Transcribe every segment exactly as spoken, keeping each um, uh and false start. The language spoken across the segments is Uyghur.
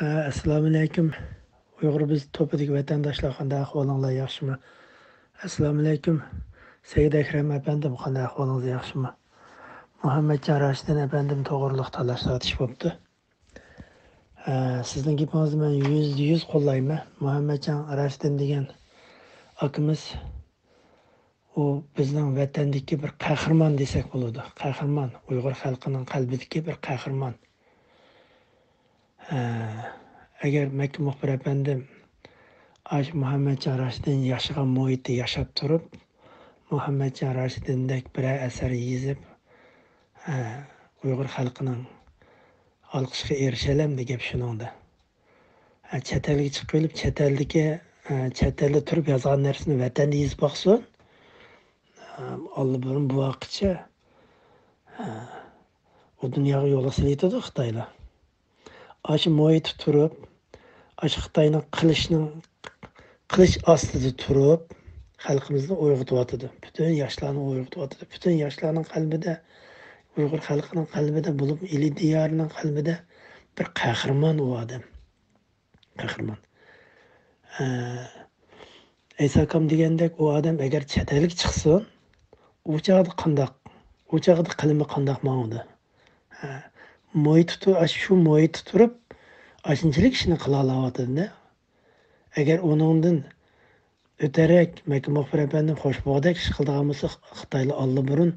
ئەسسالامۇئەلەيكۇم. ئۇيغۇر بىز توپىدىكى ۋەتەنداشلار، قانداق ئەھۋالىڭلار، ياخشىمۇ؟ ئەسسالامۇئەلەيكۇم. سەيىد ئەكرەم ئەپەندىم، قانداق ئەھۋالىڭىز، ياخشىمۇ؟ مۇھەممەتجان راشىدىن ئەپەندىم توغرۇلۇق تالاش تارتىش بوپتۇ. ئە، سىزنىڭ گېپىڭىزنى مەن يۈزدە يۈز قوللايمەن. مۇھەممەتجان راشىدىن دېگەن ئاكىمىز، ئۇ بىزنىڭ ۋەتەندىكى بىر قەھرىمان دېسەك بولىدۇ. قەھرىمان، ئۇيغۇر خەلقىنىڭ قەلبىدىكى بىر قەھرىمان. ئە، ئەگەر مەككە مۇخبىر ئەپەندىم ئاشۇ مۇھەممەتجان راشىدىن ياشىغان مۇھىتتا ياشاپ تۇرۇپ، مۇھەممەتجان راشىدىندەك بىرەر ئەسەر يېزىپ، ئە، ئۇيغۇر خەلقىنىڭ ئالقىشىغا ئېرىشەلەمدى، گەپ شۇنىڭدا. ئە، چەت ئەلگە چىقىۋېلىپ، چەت ئەلدىكى، ئە، چەت ئەلدە تۇرۇپ يازغان نەرسىنى ۋەتەندە يېزىپ باقسۇن. ئە، ئاللىبۇرۇن بۇ ۋاقىتچە، ئە، ئۇ دۇنياغا يولغا سېلىۋېتىدۇ خىتايلار. ئاشۇ مۇھىتتا تۇرۇپ، ئاشۇ خىتاينىڭ قىلىشنىڭ، قىلىش ئاستىدا تۇرۇپ، خەلقىمىزنى ئويغىتىۋاتىدۇ. پۈتۈن ياشلارنى ئويغىتىۋاتىدۇ. پۈتۈن ياشلارنىڭ قەلبىدە، ئۇيغۇر خەلقىنىڭ قەلبىدە، بولۇپ ئىلى دىيارىنىڭ قەلبىدە بىر قەھرىمان ئۇ ئادەم. قەھرىمان. ئە، ئەيساكام دېگەندەك، ئۇ ئادەم ئەگەر چەت ئەلگە چىقسۇن، ئۇ چاغدا قانداق؟ ئۇ چاغدا قىلىمى قانداق ماڭىدۇ؟ ھە، مۇھىتتا تۇ-، ئاشۇ شۇ مۇھىتتا تۇرۇپ، ئاشۇنچىلىك ئىشنى قىلالاۋاتىدۇ. ئەگەر ئۇنىڭدىن ئۆتەرەك، مەككە مۇخبىر ئەپەندىم خوش بولغۇدەك ئىش قىلىدىغان بولسا، خىتايلار ئاللىبۇرۇن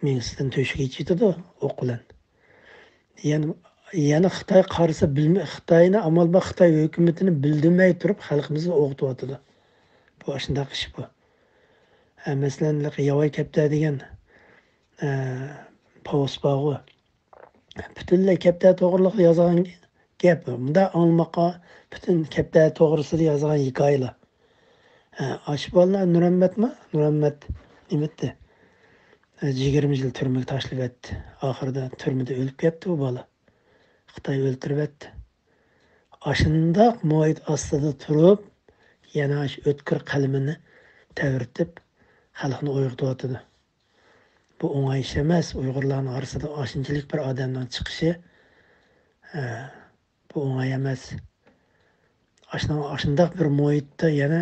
مېڭىسىدىن تۆشۈك ئېچىۋېتىدۇ ئوق بىلەن. يەنە، يەنە خىتاي قارىسا، بىلمە-، خىتاينى، ئامال بار، خىتاي ھۆكۈمىتىنى بىلدۈرمەي تۇرۇپ خەلقىمىزنى ئويغىتىۋاتىدۇ. بۇ ئاشۇنداق ئىش بۇ. ھە، مەسىلەن، ياۋاي كەپتەر دېگەن، ئە، پوۋېست بارغۇ. پۈتۈنلەي كەپتەر توغرىلىق يازغان گەپ. مۇنداق ئاڭلىماققا، پۈتۈن كەپتەر توغرىسىدا يازغان ھېكايىلەر. ھە، ئاشۇ بالىلار نۇرەممەتمۇ؟ نۇرەممەت نېمىتتى؟ ھە، يىگىرمە يىل تۈرمىگە تاشلىۋەتتى. ئاخىرىدا تۈرمىدە ئۆلۈپ كەتتى ئۇ بالا. خىتاي ئۆلتۈرۈۋەتتى. ئاشۇنداق مۇھىت ئاستىدا تۇرۇپ، يەنە ئاشۇ ئۆتكۈر قەلىمىنى تەۋرىتىپ، خەلقنى ئويغىتىۋاتىدۇ. بۇ ئوڭاي ئىش ئەمەس. ئۇيغۇرلارنىڭ ئارىسىدا ئاشۇنچىلىك بىر ئادەمنىڭ چىقىشى، ئە، بۇ ئوڭاي ئەمەس. ئاشۇنىڭ، ئاشۇنداق بىر مۇھىتتا يەنە،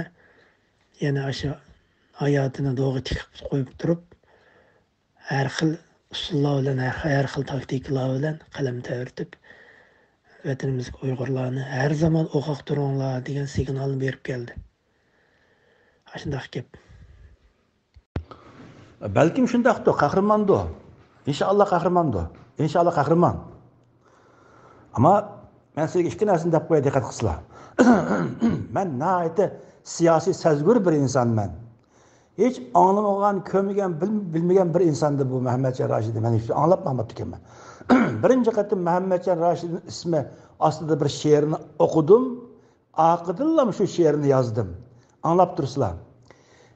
يەنە ئاشۇ ھاياتىنى دوغا تىكىپ قويۇپ تۇرۇپ، ھەر خىل ئۇسۇللار بىلەن، ھەر، ھەر خىل تاكتىكىلار بىلەن قەلەم تەۋرىتىپ، ۋەتىنىمىزدىكى ئۇيغۇرلارنى ھەر زامان ئوقاق تۇرۇڭلار دېگەن سىگنالنى بېرىپ كەلدى. ئاشۇنداق گەپ. بەلكىم شۇنداقتۇ، قەھرىماندۇ. ئىنشائاللا قەھرىماندۇ. ئىنشائاللا قەھرىمان. ئەمما مەن سىزگە ئىككى نەرسىنى دەپ قوياي، دىققەت قىلسىلا. مەن ناھايىتى سىياسىي سەزگۈر بىر ئىنسانمەن. ھېچ ئاڭلىمىغان، كۆرمىگەن، بىل-، بىلمىگەن بىر ئىنساندى بۇ مەھەممەتجان راشىدىن. مەن ھېچ ئاڭلاپ باقماپتىكەنمەن. بىرىنچى قېتىم مەھەممەتجان راشىدىن ئىسمى ئاستىدا بىر شېئىرنى ئوقۇدۇم. ئارقىدىنلا شۇ شېئىرنى يازدىم. ئاڭلاپ تۇرسىلا.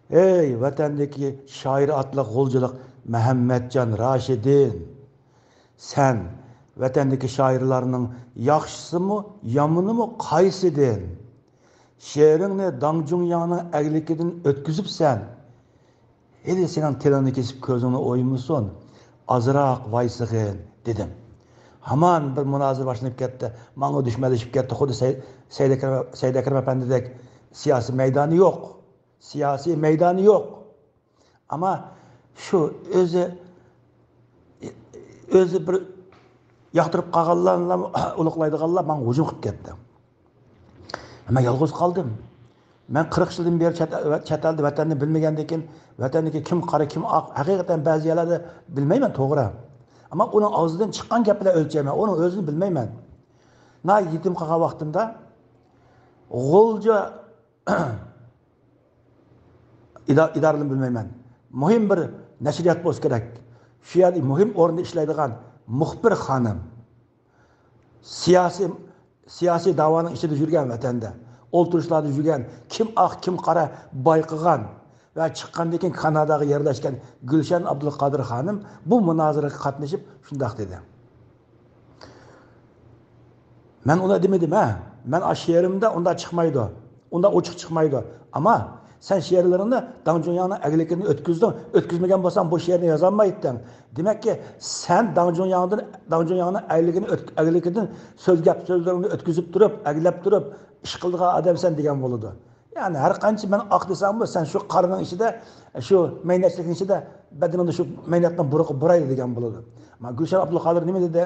ئەي ۋەتەندىكى شائىر ئاتلىق غۇلجىلىق مەھەممەتجان راشىدىن! سەن ۋەتەندىكى شائىرلارنىڭ ياخشىسىمۇ، يامىنىمۇ قايسىدىن؟ شېئىرىڭنى داڭ جۇڭياڭنىڭ ئەگلىكىدىن ئۆتكۈزۈپسەن. ھېلى سېنىڭ تىلىڭنى كېسىپ كۆزۈڭنى ئويمىسۇن، ئازراق ۋايسىغىن، دېدىم. ھامان بىر مۇنازىرە باشلىنىپ كەتتى. ماڭا دۈشمەنلىشىپ كەتتى. خۇددى سەي-، سەيدەكرەم، سەيدەكرەم ئەپەندىدەك سىياسىي مەيدانى يوق. سىياسىي مەيدانى يوق. ئەمما شۇ ئۆزى، ئۆزى بىر ياقتۇرۇپ قالغانلارنى ئۇلۇغلايدىغانلار ماڭا ھۇجۇم قىلىپ كەتتى. مەن يالغۇز قالدىم. مەن قىرىق يىلدىن بېرى چەت، چەت ئەلدە ۋەتەننى بىلمىگەندىن كېيىن، ۋەتەندىكى كىم قارا، كىم ئاق، ھەقىقەتەن بەزى يەرلەردە بىلمەيمەن، توغرا. ئەمما ئۇنىڭ ئاغزىدىن چىققان گەپ بىلەن ئۆلچەيمەن، ئۇنىڭ ئۆزىنى بىلمەيمەن. ناھايىتى يېتىم قالغان ۋاقتىمدا غۇلجا ئىدا-، ئىدارىلىرىنى بىلمەيمەن. مۇھىم بىر نەشرىيات بولسا كېرەك. شۇ يەردە مۇھىم ئورۇندا ئىشلەيدىغان مۇخبىر خانىم، سىياسىي، سىياسىي داۋانىڭ ئىچىدە يۈرگەن، ۋەتەندە ئولتۇرۇشلاردا يۈرگەن، كىم ئاق، كىم قارا بايقىغان ۋە چىققاندىن كېيىن كاناداغا يەرلەشكەن گۈلشەن ئابدۇلقادىر خانىم بۇ مۇنازىرىگە قاتنىشىپ شۇنداق دېدى. مەن ئۇنداق دېمىدىم، ھە. مەن ئاشۇ شېئىرىمدا ئۇنداق چىقمايدۇ. ئۇنداق ئوچۇق چىقمايدۇ. ئەمما سەن شېئىرلىرىڭنى داڭ جۇڭياڭنىڭ ئەگلىكىدىن ئۆتكۈزدۈڭ. ئۆتكۈزمىگەن بولساڭ، بۇ شېئىرنى يازالمايتتىڭ. دېمەككى، سەن داڭ جۇڭياڭدىن، داڭ جۇڭياڭنىڭ ئەگلىكىدىن ئۆت-، ئەگلىكىدىن سۆز، گەپ سۆزلىرىڭنى ئۆتكۈزۈپ تۇرۇپ، ئەگلەپ تۇرۇپ ئىش قىلىدىغان ئادەمسەن دېگەن بولىدۇ. يەنى ھەر قانچە مەن ئاق دېسەڭمۇ، سەن شۇ قارنىڭ ئىچىدە، شۇ مەينەتچىلىكنىڭ ئىچىدە بەدىنىڭدە شۇ مەينەتنىڭ بۇرىقى بۇرايدۇ دېگەن بولىدۇ. مانا گۈلشەن ئابدۇلقادىر نېمە دېدى؟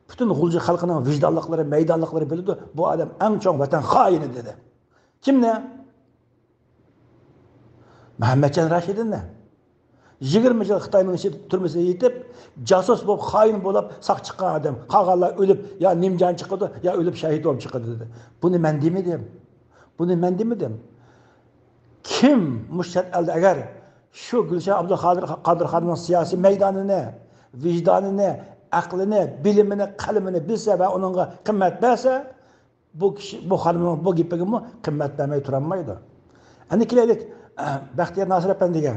پۈتۈن غۇلجا خەلقىنىڭ ۋىجدانلىقلىرى، مەيدانلىقلىرى بىلىدۇ، بۇ ئادەم ئەڭ چوڭ ۋەتەن خائىنى دېدى. كىمنى؟ مەھەممەتجان راشىدىننى. يىگىرمە يىل خىتاينىڭ ئىچى تۈرمىسىدە يېتىپ، جاسۇس بولۇپ، خائىن بولۇپ، ساق چىققان ئادەم. قالغانلار ئۆلۈپ، يا نىمجان چىقىدۇ، يا ئۆلۈپ شەھىت بولۇپ چىقىدۇ دېدى. بۇنى مەن دېمىدىم. بۇنى مەن دېمىدىم. كىم مۇشۇ چەت ئەلدە ئەگەر شۇ گۈلشەن ئابدۇلقادىر، قادىر خانىمنىڭ سىياسىي مەيدانىنى، ۋىجدانىنى، ئەقلىنى، بىلىمىنى، قەلىمىنى بىلسە ۋە ئۇنىڭغا قىممەت بەرسە، بۇ كىشى، بۇ خانىمنىڭ بۇ گېپىگىمۇ قىممەت بەرمەي تۇرالمايدۇ. ئەمدى كېلەيلىك، بەختىيار ناسىر ئەپەندىگە.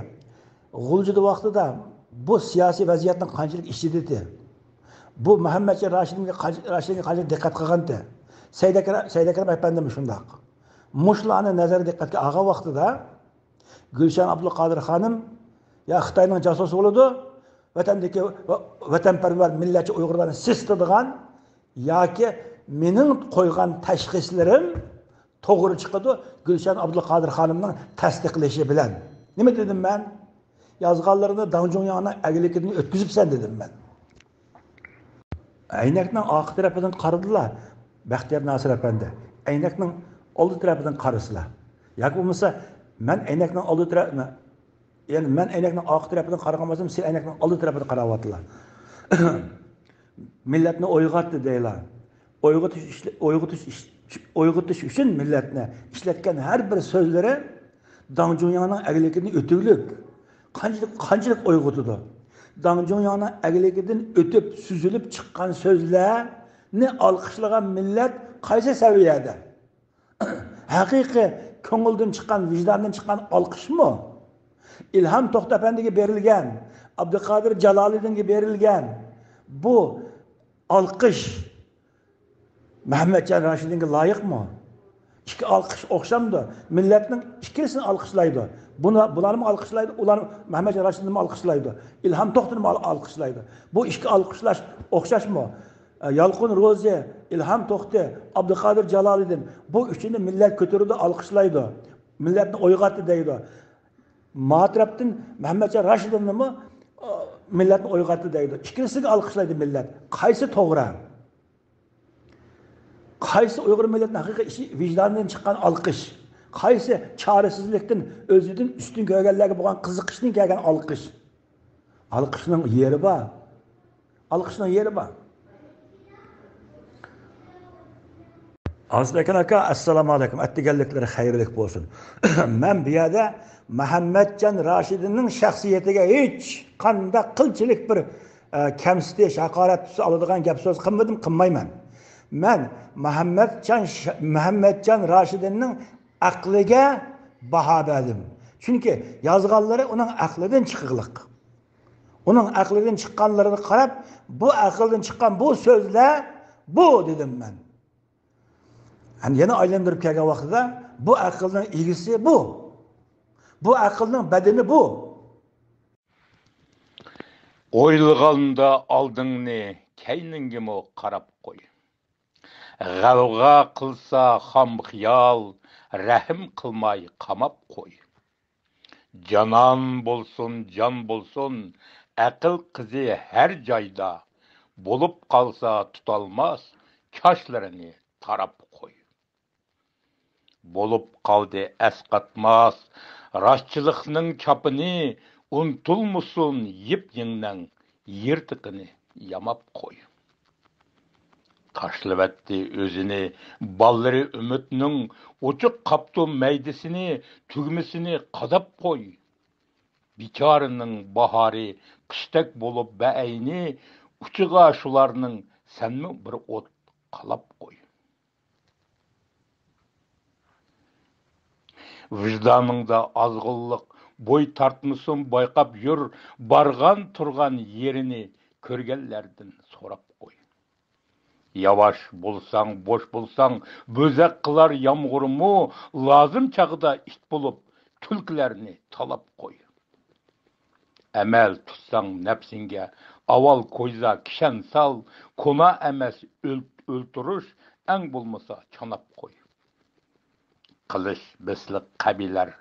غۇلجىدا ۋاقتىدا بۇ سىياسىي ۋەزىيەتنى قانچىلىك ئىچىدىتى، بۇ مۇھەممەتجان راشىدىنگە قانچە-، راشىدىنگە قانچىلىك دىققەت قىلغانتى؟ سەيدەكرەم، سەيدەكرەم ئەپەندىمۇ شۇنداق. مۇشۇلارنى نەزەر دىققەتكە ئالغان ۋاقتىدا، گۈلشەن ئابدۇلقادىر خانىم يا خىتاينىڭ جاسۇسى بولىدۇ، ۋەتەندىكى ۋە-، ۋەتەنپەرۋەر مىللەتچى ئۇيغۇرلارنى سېسىتىدىغان، ياكى مېنىڭ قويغان تەشخىسلىرىم توغرا چىقىدۇ، گۈلشەن ئابدۇلقادىر خانىمنىڭ تەستىقلىشى بىلەن. نېمە دېدىم مەن؟ يازغانلىرىنى داڭ جۇڭياڭنىڭ ئەگلىكىدىن ئۆتكۈزۈپسەن دېدىم مەن. ئەينەكنىڭ ئارقا تەرىپىدىن قارىدىلا، بەختىيار ناسىر ئەپەندى. ئەينەكنىڭ ئالدى تەرىپىدىن قارىسىلا. ياكى بولمىسا، مەن ئەينەكنىڭ ئالدى تەرەپ-، يەنى مەن ئەينەكنىڭ ئارقا تەرىپىدىن قارىغان بولسام، سىز ئەينەكنىڭ ئالدى تەرىپىدىن قاراۋاتىلا. مىللەتنى ئويغاتتى دەيلا. ئويغىتىش ئىشلە-، ئويغىتىش ئىش-، ئويغىتىش ئۈچۈن مىللەتنى ئىشلەتكەن ھەر بىر سۆزلىرى داڭ جۇڭياڭنىڭ ئەگلىكىدىن ئۆتۈۋلۈك. قانچىلىك، قانچىلىك ئويغىتىدۇ؟ داڭ جۇڭياڭنىڭ ئەگلىكىدىن ئۆتۈپ، سۈزۈلۈپ چىققان سۆزلەرنى ئالقىشلىغان مىللەت قايسى سەۋىيەدە؟ ھەقىقىي كۆڭۈلدىن چىققان، ۋىجداندىن چىققان ئالقىشمۇ؟ ئىلھام توختى ئەپەندىگە بېرىلگەن، ئابدۇقادىر جالالىدىنگە بېرىلگەن بۇ ئالقىش مەھەممەتجان راشىدىنگە لايىقمۇ؟ ئىككى ئالقىش ئوخشامدۇ؟ مىللەتنىڭ ئىككىلىسىنى ئالقىشلايدۇ. بۇنى، بۇلارمۇ ئالقىشلايدۇ، ئۇلار مەھەممەتجان راشىدىنمۇ ئالقىشلايدۇ، ئىلھام توختىنىمۇ ئال-، ئالقىشلايدۇ. بۇ ئىككى ئالقىشلاش ئوخشاشمۇ؟ ئە، يالقۇن روزى، ئىلھام توختى، ئابدۇقادىر جالالىدىن، بۇ ئۈچىنى مىللەت كۆتۈرىدۇ، ئالقىشلايدۇ. مىللەتنى ئويغاتتى دەيدۇ. ما تەرەپتىن مەھەممەتجان راشىدىننىمۇ، ئە، مىللەتنى ئويغاتتى دەيدۇ. ئىككىلىسىگە ئالقىشلايدۇ مىللەت. قايسى توغرا؟ قايسى ئۇيغۇر مىللىتىنىڭ ھەقىقىي ئىچى ۋىجدانىدىن چىققان ئالقىش؟ قايسى چارىسىزلىكتىن، ئۆزىدىن ئۈستۈن كۆرگەنلەرگە بولغان قىزىقىشتىن كەلگەن ئالقىش؟ ئالقىشنىڭ يېرى بار. ئالقىشنىڭ يېرى بار. ئازىز ئەكەن ئاكا، ئەسسالامۇ ئەلەيكۇم. ئەتىگەنلىكلىرى خەيرلىك بولسۇن. مەن بۇ يەردە مەھەممەتجان راشىدىننىڭ شەخسىيىتىگە ھېچ قانداق قىلچىلىك بىر، ئە، كەمسىتىش، ھاقارەت تۈسى ئالىدىغان گەپ سۆز قىلمىدىم، قىلمايمەن. مەن مەھەممەتجان ش-، مەھەممەتجان راشىدىننىڭ ئەقلىگە باھا بەردىم. چۈنكى يازغانلىرى ئۇنىڭ ئەقلىدىن چىقىغلىق. ئۇنىڭ ئەقلىدىن چىققانلىرىغا قاراپ، بۇ ئەقىلدىن چىققان بۇ سۆزلەر بۇ، دېدىم مەن. ھەم يەنە ئايلاندۇرۇپ كەلگەن ۋاقتىدا، بۇ ئەقىلنىڭ ئىگىسى بۇ. بۇ ئەقىلنىڭ بەدىنى بۇ. ئويلىغاندا ئالدىڭنى، كەينىڭگىمۇ قاراپ قوي. غەۋغا قىلسا خام خىيال، رەھىم قىلماي قاماپ قوي. جانان بولسۇن، جان بولسۇن، ئەقىل قىزى ھەر جايدا. بولۇپ قالسا تۇتالماس، چاچلىرىنى تاراپ قوي. بولۇپ قالدى ئەسقاتماس راستچىلىقنىڭ چاپىنى، ئۇنتۇلمىسۇن يىپ-يىڭنەڭ يىرتىقىنى ياماپ قوي. تاشلىۋەتتى ئۆزىنى بالىلىرى ئۈمىدنىڭ، ئوچۇق قاپتۇ مەيدىسىنى، تۈگمىسىنى قاداپ قوي. بىچارىنىڭ باھارى قىشتەك بولۇپ بەئەينى، ئۇچىغا شۇلارنىڭ سەنمۇ بىر ئوت قالاپ قوي. ۋىجدانىڭدا ئازغۇنلۇق بوي تارتمىسۇن، بايقاپ يۈر، بارغان تۇرغان يېرىنى كۆرگەنلەردىن سوراپ قوي. ياۋاش بولساڭ، بوش بولساڭ، بۆزەك قىلار يامغۇرمۇ، لازىم چاغدا ئىت بولۇپ تۈلكىلەرنى تالاپ قوي. ئەمەل تۇتساڭ نەپسىڭگە، ئاۋۋال كويزا كىشەن سال، كونا ئەمەس ئۆل-، ئۆلتۈرۈش، ئەڭ بولمىسا چاناپ قوي. قىلىچ بېسىلىق قەبىلەر،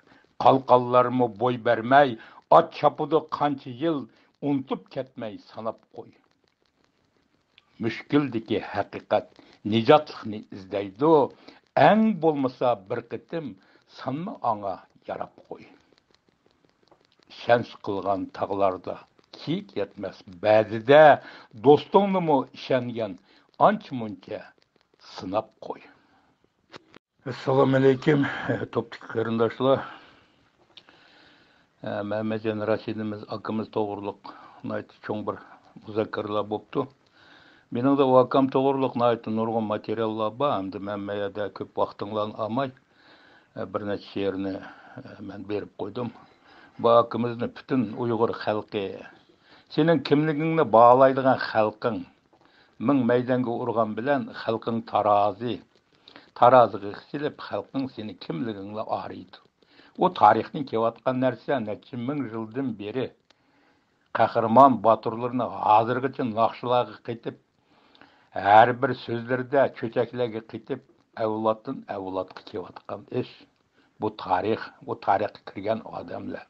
قالقانلارمۇ بوي بەرمەي، ئات چاپىدۇ قانچە يىل، ئۇنتۇپ كەتمەي ساناپ قوي. مۈشكۈلدىكى ھەقىقەت نىجاتلىقنى ئىزدەيدۇ، ئەڭ بولمىسا بىر قېتىم سانما ئاڭا ياراپ قوي. ئىشەنچ قىلغان تاغلاردا كىيىك يەتمەس بەزىدە، دوستۇڭنىمۇ ئىشەنگەن ئانچە-مۇنچە سىناپ قوي. ئەسسالامۇئەلەيكۇم، توپتىكى قېرىنداشلار. مەمەتجان راشىدىمىز ئاكىمىز توغرۇلۇق ناھايىتى چوڭ بىر مۇزاكىرىلەر بوپتۇ. مېنىڭدە ئۇ ئاكام توغرۇلۇق ناھايىتى نۇرغۇن ماتېرىياللار بار، ئەمدى مەن مەيەردە كۆپ ۋاقتىڭلارنى ئالماي، بىر نەچچە شېئىرنى مەن بېرىپ قويدۇم. بۇ ئاكىمىزنى پۈتۈن ئۇيغۇر خەلقى، سېنىڭ كىملىكىڭنى باھالايدىغان خەلقىڭ، مىڭ مەيدانغا ئۇرغان بىلەن خەلقىڭ تارازى، تارازىغا سېلىپ خەلقىڭ سېنى كىملىكىڭلا ئايرىيدۇ. ئۇ تارىختىن كېلىۋاتقان نەرسە، نەچچە مىڭ يىلدىن بېرى قەھرىمان باتۇرلىرىنىڭ ھازىرغىچە ناخشىلارغا قېتىپ، ھەر بىر سۆزلىرىدە چۆچەكلەرگە قېتىپ، ئەۋلادتىن ئەۋلادقا كېلىۋاتقان ئىش. بۇ تارىخ، بۇ تارىخقا كىرگەن ئادەملەر.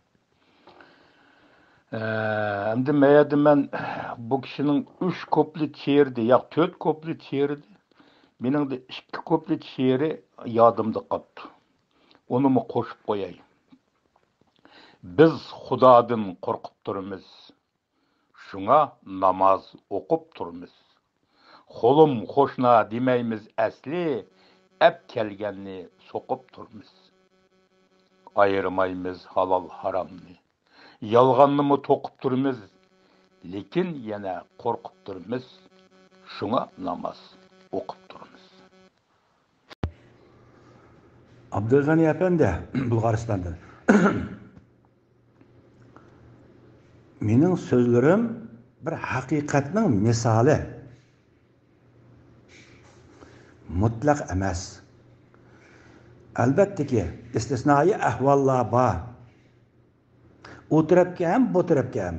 ئە، ئەمدى مەيەردە مەن بۇ كىشىنىڭ ئۈچ كۇپلېت شېئىرىدى، ياق، تۆت كۇپلېت شېئىرىدى. مېنىڭدە ئىككى كۇپلېت شېئىرى يادىمدا قاپتۇ. ئۇنىمۇ قوشۇپ قوياي. بىز خۇدادىن قورقۇپ تۇرىمىز. شۇڭا ناماز ئوقۇپ تۇرىمىز. قولۇم قوشنا دېمەيمىز ئەسلى، ئەپ كەلگەننى سوقۇپ تۇرىمىز. ئايرىمايمىز ھالال ھارامنى. يالغاننىمۇ توقۇپ تۇرىمىز، لېكىن يەنە قورقۇپ تۇرىمىز. شۇڭا ناماز ئوقۇپ تۇرىمىز. ئابدۇلغەنى ئەپەندى، بۇلغارىستاندىن. مېنىڭ سۆزلىرىم بىر ھەقىقەتنىڭ مىسالى. مۇتلەق ئەمەس. ئەلۋەتتىكى، ئىستىسنائىي ئەھۋاللار بار. ئۇ تەرەپكە ھەم، بۇ تەرەپكە ھەم.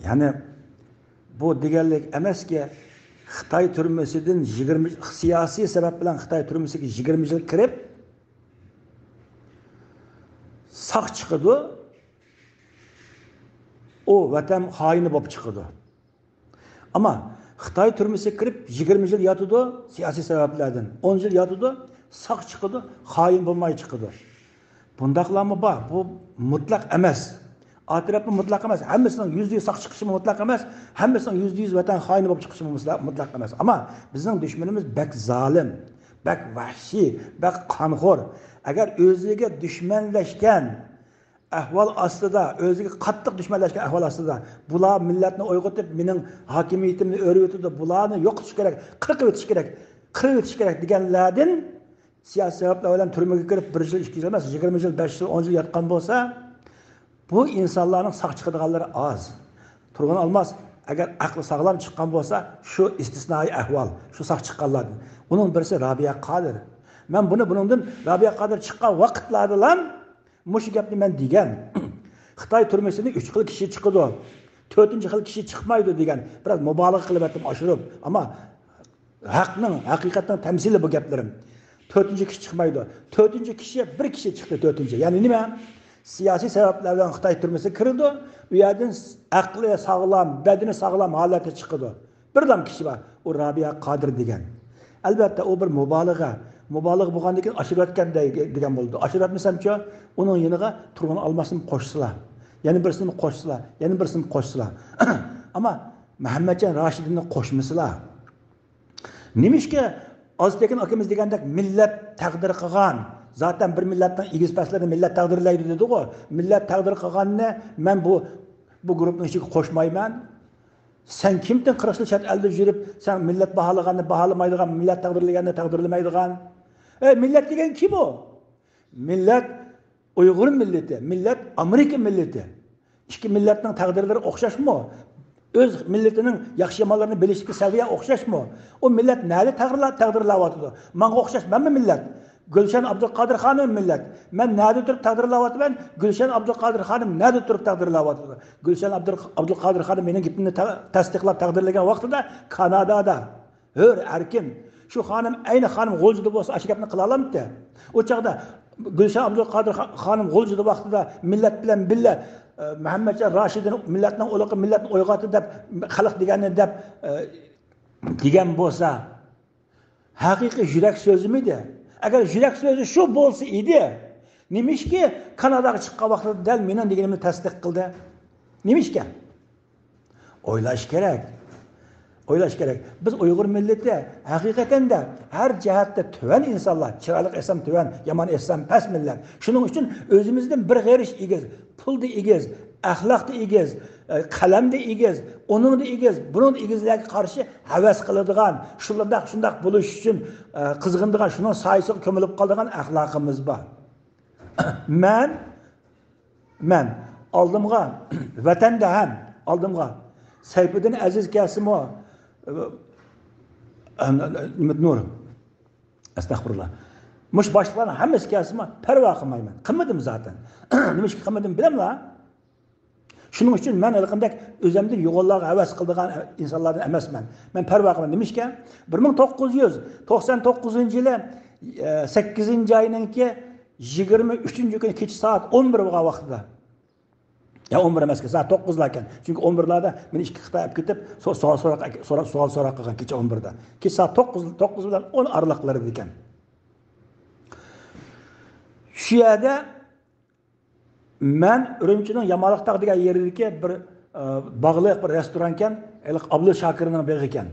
يەنى بۇ دېگەنلىك ئەمەسكى، خىتاي تۈرمىسىدىن يىگىرمە، سىياسىي سەۋەب بىلەن خىتاي تۈرمىسىگە يىگىرمە يىل كىرىپ، ساق چىقىدۇ، ئۇ ۋەتەن خائىنى بولۇپ چىقىدۇ. ئەمما خىتاي تۈرمىسىگە كىرىپ يىگىرمە يىل ياتىدۇ، سىياسىي سەۋەبلەردىن ئون يىل ياتىدۇ، ساق چىقىدۇ، خائىن بولماي چىقىدۇ. بۇنداقلارمۇ بار. بۇ مۇتلەق ئەمەس. ئا تەرەپمۇ مۇتلەق ئەمەس. ھەممىسىنىڭ يۈزدە يۈز ساق چىقىشىمۇ مۇتلەق ئەمەس. ھەممىسىنىڭ يۈزدە يۈز ۋەتەن خائىنى بولۇپ چىقىشىمۇ مۇتلەق، مۇتلەق ئەمەس. ئەمما بىزنىڭ دۈشمىنىمىز بەك زالىم، بەك ۋەھشىي، بەك قانخور. ئەگەر ئۆزىگە دۈشمەنلەشكەن ئەھۋال ئاستىدا، ئۆزىگە قاتتىق دۈشمەنلەشكەن ئەھۋال ئاستىدا، بۇلار مىللەتنى ئويغىتىپ، مېنىڭ ھاكىمىيىتىمنى ئۆرۈۋېتىدۇ، بۇلارنى يوقىتىش كېرەك، قىرىۋېتىش كېرەك، قىرىۋېتىش كېرەك دېگەنلەردىن، سىياسىي سەۋەبلەر بىلەن تۈرمىگە كىرىپ، بىر يىل، ئىككى يىل ئەمەس، يىگىرمە يىل، بەش يىل، ئون يىل ياتقان بولسا، بۇ ئىنسانلارنىڭ ساق چىقىدىغانلىرى ئاز. تۇرغۇن ئالماس ئەگەر ئەقلى ساغلام چىققان بولسا، شۇ ئىستىسنائىي ئەھۋال، شۇ ساق چىققانلاردىن. ئۇنىڭ بىرسى رابىيە قادىر. مەن بۇنى بۇنىڭدىن، رابىيە قادىر چىققان ۋاقىتلاردىلا مۇشۇ گەپنى مەن دېگەن. خىتاي تۈرمىسىدىن ئۈچ خىل كىشى چىقىدۇ. تۆتىنچى خىل كىشى چىقمايدۇ دېگەن. بىراز مۇبالىغە قىلىۋەتتىم ئاشۇرۇپ. ئەمما ھەقنىڭ، ھەقىقەتنىڭ تەمسىلى بۇ گەپلىرىم. تۆتىنچى كىشى چىقمايدۇ. تۆتىنچى كىشى، بىر كىشى چىقتى تۆتىنچى. يەنى نېمە؟ سىياسىي سەۋەبلەر بىلەن خىتاي تۈرمىسىگە كىرىدۇ. ئۇ يەردىن ئەقلى ساغلام، بەدىنى ساغلام ھالەتتە چىقىدۇ. بىردام كىشى بار، ئۇ رابىيە قادىر دېگەن. ئەلۋەتتە، ئۇ بىر مۇبالىغە. مۇبالىغە بولغاندىن كېيىن ئاشۇرۇۋەتكەن دەي-، دېگەن بولىدۇ. ئاشۇرۇۋەتمىسەمچۇ، ئۇنىڭ يېنىغا تۇرغۇن ئالماسنىمۇ قوشسىلا، يەنە بىرسىنىمۇ قوشسىلا، يەنە بىرسىنىمۇ قوشسىلا. ئەمما مەھەممەتجان راشىدىننى قوشمىسىلا. نېمىشقا ئازتېكىن ئاكىمىز دېگەندەك مىللەت تەقدىر قىلغان، زاتەن بىر مىللەتنىڭ ئېگىز پەسلىرىنى مىللەت تەقدىرلەيدۇ دېدىغۇ. مىللەت تەقدىر قىلغاننى مەن بۇ، بۇ گۇرۇپپىنىڭ ئىچىگە قوشمايمەن. سەن كىمدىن قىرىق يىل چەت ئەلدە يۈرۈپ، سەن مىللەت باھالىغاننى باھالىمايدىغان، مىللەت تەقدىرلىگەننى تەقدىرلىمەيدىغان؟ ئەي، مىللەت دېگەن كىم ئۇ؟ مىللەت ئۇيغۇر مىللىتى، مىللەت ئامېرىكا مىللىتى. ئىككى مىللەتنىڭ تەقدىرلىرى ئوخشاشمۇ؟ ئۆز مىللىتىنىڭ ياخشى يامانلىرىنى بىلىشتىكى سەۋىيە ئوخشاشمۇ؟ ئۇ مىللەت نەدە تەقدىرلا-، تەقدىرلەۋاتىدۇ؟ ماڭا ئوخشاش مەنمۇ مىللەت. گۈلشەن ئابدۇلقادىر خانىم مىللەت. مەن نەدە تۇرۇپ تەقدىرلەۋاتىمەن؟ گۈلشەن ئابدۇلقادىر خانىم نەدە تۇرۇپ تەقدىرلەۋاتىدۇ؟ گۈلشەن ئابدۇل-، ئابدۇلقادىر خانىم مېنىڭ گېپىمنى تا-، تەستىقلاپ تەقدىرلىگەن ۋاقتىدا كانادادا ھۆر، ئەركىن. شۇ خانىم، ئەينى خانىم غۇلجىدا بولسا، ئاشۇ گەپنى قىلالامتى؟ ئۇ چاغدا گۈلشەن ئابدۇلقادىر خا-، خانىم غۇلجىدا ۋاقتىدا مىللەت بىلەن بىللە، ئە، مۇھەممەتجان راشىدىن مىللەتنىڭ ئۇلىقى، مىللەتنى ئويغاتتى دەپ، خەلق دېگەننى دەپ، ئە، دېگەن بولسا، ھەقىقىي يۈرەك سۆزىمىدى؟ ئەگەر يۈرەك سۆزى شۇ بولسا ئىدى، نېمىشكى كاناداغا چىققان ۋاقتىدا دەل مېنىڭ دېگىنىمنى تەستىق قىلدى؟ نېمىشكە؟ ئويلاش كېرەك. ئويلاش كېرەك. بىز ئۇيغۇر مىللىتى ھەقىقەتەن دە ھەر جەھەتتە تۆۋەن ئىنسانلار. چىرايلىق ئېيتسام تۆۋەن، يامان ئېيتسام پەس مىللەت. شۇنىڭ ئۈچۈن ئۆزىمىزدىن بىر غېرىش ئېگىز، پۇلدا ئېگىز، ئەخلاقتا ئېگىز، ئە، قەلەمدە ئېگىز، ئۇنىڭدا ئېگىز، بۇنىڭدا ئېگىزلەرگە قارشى ھەۋەس قىلىدىغان، شۇنداق، شۇنداق بولۇش ئۈچۈن، ئە، قىزغىنىدىغان، شۇنىڭ سايىسىغا كۆمۈلۈپ قالىدىغان ئەخلاقىمىز بار. مەن، مەن ئالدىمغا، ۋەتەندە ھەم ئالدىمغا سەيپىدىن ئەزىز كەلسىمۇ، ئە، ئە، نۇر، ئەستەغپۇرۇللا. مۇشۇ باشلىقلارنىڭ ھەممىسى كەلسىمۇ پەرۋا قىلمايمەن. قىلمىدىم زاتەن. نېمىشقا قىلمىدىم بىلەملا؟ شۇنىڭ ئۈچۈن مەن ھېلىقىندەك ئۆزۈمدىن يوغانلارغا ھەۋەس قىلىدىغان ئىنسانلاردىن ئەمەسمەن. مەن پەرۋا قىلمايمەن. نېمىشقا؟ بىر مىڭ توققۇز يۈز توقسان توققۇزىنچى يىلى، ئە، سەككىزىنچى ئاينىڭكى يىگىرمە ئۈچىنچى كۈنى كېچە سائەت ئون بىر بولغان ۋاقتىدا. يا، ئون بىر ئەمەسكەن، سائەت توققۇزلاركەن. چۈنكى ئون بىرلاردا مېنى ئىككى خىتاي ئەپ كېتىپ، سو-، سوئال سوراق، سوراق، سوئال سوراق قىلغان كېچە ئون بىردا. كېچە سائەت توققۇز، توققۇز بىلەن ئون ئارىلىقلىرىدا ئىكەن. شۇ يەردە مەن ئۈرۈمچىنىڭ يامالىق تاغ دېگەن يېرىدىكى بىر، ئە، باغلىق بىر رېستورانكەن، ھېلىقى ئابدۇل شاكىرنىڭ بېغىكەن.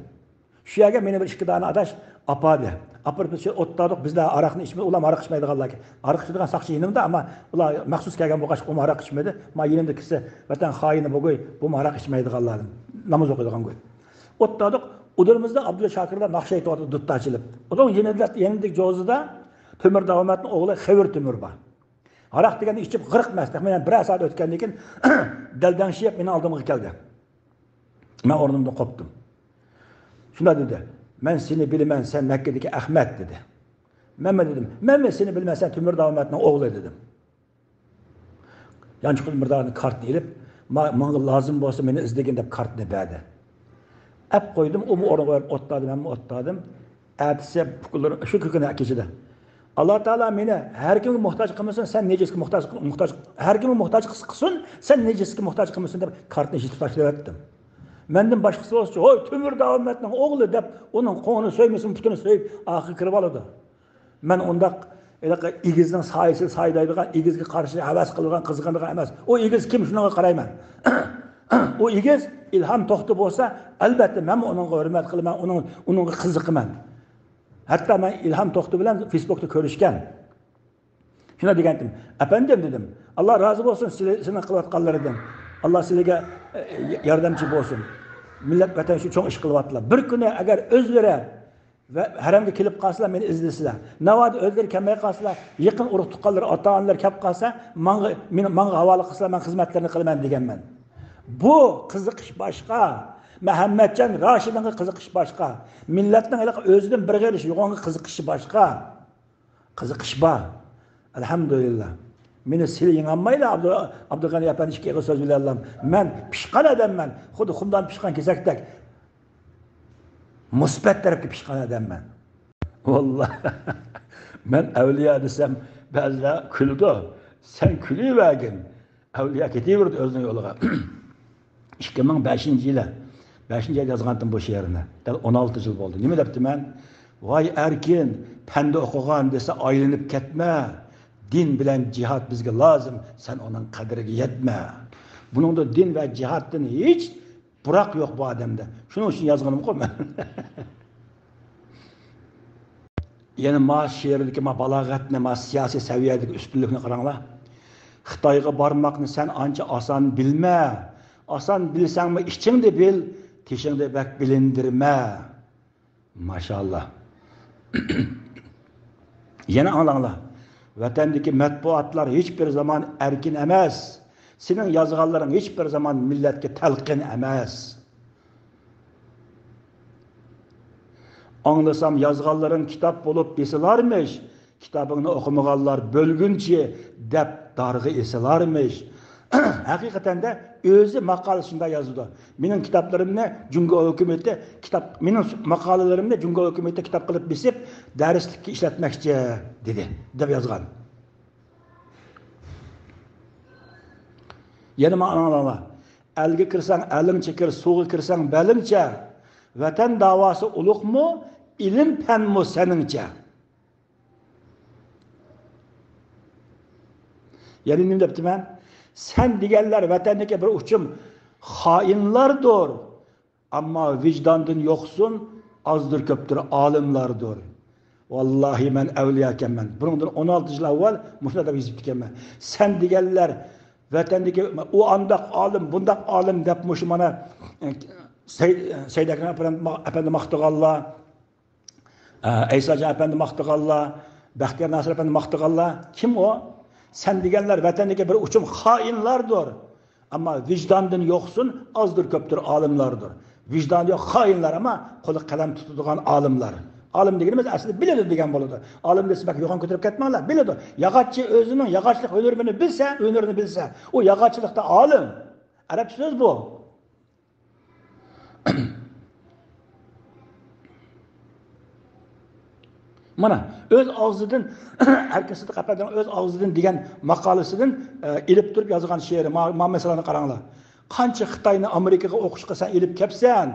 شۇ يەرگە مېنى بىر ئىككى دانە ئاداش ئاپاردى. ئاپىرىپ بىز ئولتۇردۇق، بىزلەر ھاراقنى ئىچمەي، ئۇلار ھاراق ئىچمەيدىغانلار. ھاراق ئىچىدىغان ساقچى يېنىمدا، ئەمما ئۇلار مەخسۇس كەلگەن بولغاچ، ئۇمۇ ھاراق ئىچمىدى. ما يېنىمدا كىشى ۋەتەن خائىنى بولغۇي، بۇمۇ ھاراق ئىچمەيدىغانلاردىن، ناماز ئوقۇيدىغانغۇي. ئولتۇردۇق، ئۇدۇرىمىزدا ئابدۇل شاكىرلار ناخشا ئېيتىۋاتىدۇ، دۇت تارتىلىپ. ئۇنىڭ يېنىدا، يېنىدىكى جوزىدا تۆمۈر داۋامەتنىڭ ئوغلى خېۋىر تۆمۈر بار. ھاراق دېگەندە ئىچىپ غىرق مەست، تەخمىنەن بىرەر سائەت ئۆتكەندىن كېيىن دەلدەڭشىيىپ مېنىڭ ئالدىمغا كەلدى. مەن ئورنۇمدىن قوپتۇم. شۇنداق دېدى، مەن سېنى بىلىمەن، سەن مەككىدىكى ئەخمەت دېدى. مەنمۇ دېدىم، مەنمۇ سېنى بىلىمەن، سەن تۆمۈر داۋامەتنىڭ ئوغلى دېدىم. يانچۇقىدىن بىر دانە كارتنى ئېلىپ، ما-، ماڭا لازىم بولسا مېنى ئىزدىگىن دەپ كارتنى بەردى. ئەپ قويدۇم، ئۇمۇ ئورنىغا بېرىپ ئولتۇردى، مەنمۇ ئولتۇردۇم. ئەتىسى بۇ كۈنلىرى، شۇ كۈنى كېچىدە، ئاللا تائالا مېنى ھەر كىمگە موھتاج قىلمىسۇن، سەن نەجىسكە موھتاج، موھتاج، ھەر كىمگە موھتاج قىلسا قىلسۇن، سەن نەجىسكە موھتاج قىلمىسۇن دەپ كارتنى يىرتىپ تاشلىۋەتتىم. مەندىن باشقىسى بولسىچۇ، ھوي، تۆمۈر داۋامەتنىڭ ئوغلى دەپ ئۇنىڭ قوڭىنى سۆيمىسۇن، پۇتىنى سۆيۈپ ئاخىرى كىرىپ ئالىدۇ. مەن ئۇنداق ھېلىقى ئېگىزنىڭ سايىسىدا سايىدايدىغان، ئېگىزگە قارشى ھەۋەس قىلىدىغان، قىزغىنىدىغان ئەمەس. ئۇ ئېگىز كىم، شۇنىڭغا قارايمەن. ئۇ ئېگىز ئىلھام توختى بولسا، ئەلبەتتە، مەنمۇ ئۇنىڭغا ھۆرمەت قىلىمەن، ئۇنىڭ، ئۇنىڭغا قىزىقىمەن. ھەتتا مەن ئىلھام توختى بىلەن فېيسبۇكتا كۆرۈشكەن. شۇنداق دېگەنتىم، ئەپەندىم، دېدىم، ئاللا رازى بولسۇن سىلى-، سېنىڭ قىلىۋاتقانلىرىدىن. ئاللا سىلىگە، ئە، ياردەمچى بولسۇن. مىللەت، ۋەتەن ئۈچۈن چوڭ ئىش قىلىۋاتىدىلا. بىر كۈنى ئەگەر ئۆزلىرى ۋە ھەرەمگە كېلىپ قالسىلا، مېنى ئىزدىسىلا. ناۋادا ئۆزلىرى كەلمەي قالسىلا، يېقىن ئۇرۇق-تۇغقانلىرى، ئاتا-ئانىلىرى كەپ قالسا، ماڭا، مېنى، ماڭا ھاۋالە قىلسىلا، مەن خىزمەتلىرىنى قىلىمەن دېگەنمەن. بۇ قىزىقىش باشقا. مەھەممەتجان راشىدىنغا قىزىقىش باشقا. مىللەتنىڭ ھېلىقى ئۆزىدىن بىر غېرىش يوغانغا قىزىقىشى باشقا. قىزىقىش بار. ئەلھەمدۇلىللا. مېنى سىلى يېڭالمايلا، ئابدۇ-، ئابدۇغەنى ئەپەندى ئىككى ئېغىز سۆز بىلەنلا. مەن پىشقان ئادەممەن. خۇددى خۇمدان پىشقان كېسەكتەك. مۇسبەت تەرەپكە پىشقان ئادەممەن. ۋاللا. مەن ئەۋلىيا دېسەم، بەزىلەر كۈلىدۇ. سەن كۈلۈۋەرگىن. ئەۋلىيا كېتىۋېرىدۇ ئۆزىنىڭ يولىغا. ئىككى مىڭ بەشىنچى يىلى، بەشىنچى ئايدا يازغانتىم بۇ شېئىرنى. دەل ئون ئالتە يىل بولدى. نېمە دەپتىمەن؟ ۋاي ئەركىن، پەندە ئوقۇغان دېسە ئايلىنىپ كەتمە. دىن بىلەن جىھاد بىزگە لازىم، سەن ئۇنىڭ قەدرىگە يەتمە. بۇنىڭدا دىن ۋە جىھادتىن ھېچ پۇراق يوق بۇ ئادەمدە. شۇنىڭ ئۈچۈن يازغىنىمغۇ مەن. يەنە ما شېئىردىكى ما بالاغەتنى، ما سىياسىي سەۋىيەدىكى ئۈستۈنلۈكنى قاراڭلار. خىتايغا بارماقنى سەن ئانچە ئاسان بىلمە. ئاسان بىلسەڭمۇ ئىچىڭدە بىل، تېشىڭدا بەك بىلىندۈرمە. ماشائاللا. يەنە ئاڭلاڭلار. ۋەتەندىكى مەتبۇئاتلار ھېچبىر زامان ئەركىن ئەمەس. سېنىڭ يازغانلىرىڭ ھېچبىر زامان مىللەتكە تەلقىن ئەمەس. ئاڭلىسام يازغانلىرىڭ كىتاب بولۇپ بېسىلارمىش. كىتابىڭنى ئوقۇمىغانلار بۆلگۈنچى دەپ دارغا ئېسىلارمىش. ھەقىقەتەندە ئۆزى ماقالىسىدا شۇنداق يازىدۇ. مېنىڭ كىتابلىرىمنى جۇڭگو ھۆكۈمىتى كىتاب، مېنىڭ ماقالىلىرىمنى جۇڭگو ھۆكۈمىتى كىتاب قىلىپ بېسىپ، دەرسلىككە ئىشلەتمەكچى، دېدى، دەپ يازغان. يەنە مانا ئاڭلاڭلار. ئەلگە كىرسەڭ ئەلىڭچە كىر، سۇغا كىرسەڭ بەلىڭچە. ۋەتەن داۋاسى ئۇلۇغمۇ، ئىلىم پەنمۇ سېنىڭچە؟ يەنە نېمە دەپتىمەن؟ سەن دېگەنلەر ۋەتەندىكى بىر ئۇچۇم خائىنلاردۇر. ئەمما ۋىجداندىن يوقسۇن، ئازدۇر كۆپتۇر ئالىملاردۇر. ۋاللاھى مەن ئەۋلىياكەنمەن. بۇنىڭدىن ئون ئالتە يىل ئاۋۋال مۇشۇنداق دەپ يېزىپتىكەنمەن. سەن دېگەنلەر ۋەتەندىكى ئۇ ئانداق ئالىم، بۇنداق ئالىم دەپ مۇشۇ مانا سەي-، سەيد ئەكرەم ئەپەندى، ئەپەندى ماختىغانلار، ئەيساجان ئەپەندى ماختىغانلار، بەختىيار ناسىر ئەپەندى ماختىغانلار كىم ئۇ؟ سەن دېگەنلەر ۋەتەندىكى بىر ئۇچۇم خائىنلاردۇر. ئەمما ۋىجداندىن يوقسۇن، ئازدۇر كۆپتۇر ئالىملاردۇر. ۋىجدانى يوق خائىنلار، ئەمما قولى قەلەم تۇتىدىغان ئالىملار. ئالىم دېگىنىمىز ئەسلىدە بىلىدۇ دېگەن بولىدۇ. ئالىم دېسە بەك يوغان كۆتۈرۈپ كەتمەڭلار، بىلىدۇ. ياغاچچى ئۆزىنىڭ ياغاچچىلىق ھۈنىرىنى بىلسە، ھۈنىرىنى بىلسە، ئۇ ياغاچچىلىقتا ئالىم. ئەرەبچە سۆز بۇ. مانا، ئۆز ئاغزىدىن، ئەركىن سىدىق ئەپەندىنىڭ ئۆز ئاغزىدىن دېگەن ماقالىسىدىن، ئە، ئېلىپ تۇرۇپ يازغان شېئىرى. ما-، ما-، مەسىلىنى قاراڭلار. قانچە خىتاينى ئامېرىكىغا ئوقۇشقا سەن ئېلىپ كەپسەن،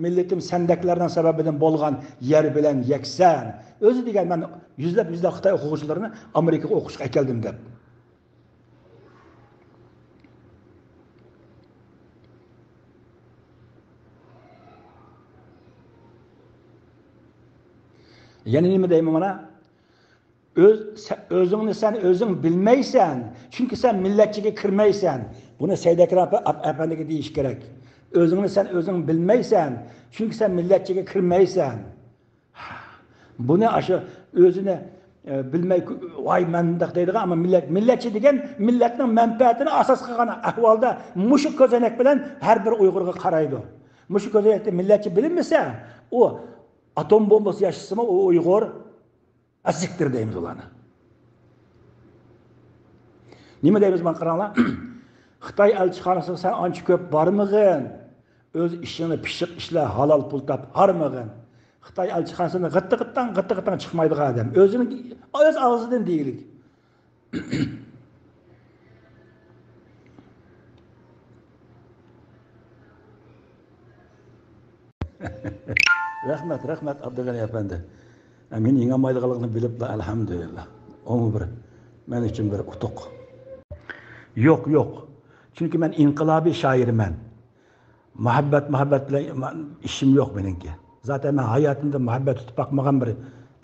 مىللىتىم سەندەكلەرنىڭ سەۋەبىدىن بولغان يەر بىلەن يەكسەن. ئۆزى دېگەن، مەن يۈزلەپ، يۈزلەپ خىتاي ئوقۇغۇچىلىرىنى ئامېرىكىغا ئوقۇشقا ئەكەلدىم دەپ. يەنە نېمە دەيمەن مانا؟ ئۆز-، سە-، ئۆزۈڭنى سەن ئۆزۈڭ بىلمەيسەن، چۈنكى سەن مىللەتچىگە كىرمەيسەن. بۇنى سەيد ئەكرەم ئەپ-، ئەپ-، ئەپەندىگە دېيىش كېرەك. ئۆزۈڭنى سەن ئۆزۈڭ بىلمەيسەن، چۈنكى سەن مىللەتچىگە كىرمەيسەن. بۇنى ئاشۇ ئۆزىنى، ئە، بىلمەي، ۋاي، مەن مۇنداق دەيدىغان، ئەمما مىللەت، مىللەتچى دېگەن مىللەتنىڭ مەنپەئەتىنى ئاساس قىلغان ئەھۋالدا مۇشۇ كۆزەنەك بىلەن ھەر بىر ئۇيغۇرغا قارايدۇ. مۇشۇ كۆزەنەكتە مىللەتچى بىلىنمىسە، ئۇ ئاتوم بومبىسى ياسىسىمۇ ئۇ ئۇيغۇر، ئەسىكتىر دەيمىز ئۇلارنى. نېمە دەيمىز، مانا قاراڭلار. خىتاي ئەلچىخانىسىغا سەن ئانچە كۆپ بارمىغىن. ئۆز ئىشىڭنى پىششىق ئىشلە، ھالال پۇل تاپ، ھارمىغىن. خىتاي ئەلچىخانىسىدىن غىتتە غىتتاڭ، غىتتە غىتتاڭ چىقمايدىغان ئادەم. ئۆزىنىڭ، ئۆز ئاغزىدىن دېگۈلۈك. رەھمەت، رەھمەت، ئابدۇغېنى ئەپەندى. مېنى يېڭەلمەيدىغانلىقىنى بىلىپلا، ئەلھەمدۇلىللا. ئۇمۇ بىر، مەن ئۈچۈن بىر ئۇتۇق. يوق، يوق. چۈنكى مەن ئىنقىلابىي شائىرمەن. مۇھەببەت، مۇھەببەت بىلەن ئىشىم يوق مېنىڭكى. زاتەن مەن ھاياتىمدا مۇھەببەت تۇتۇپ باقمىغان بىر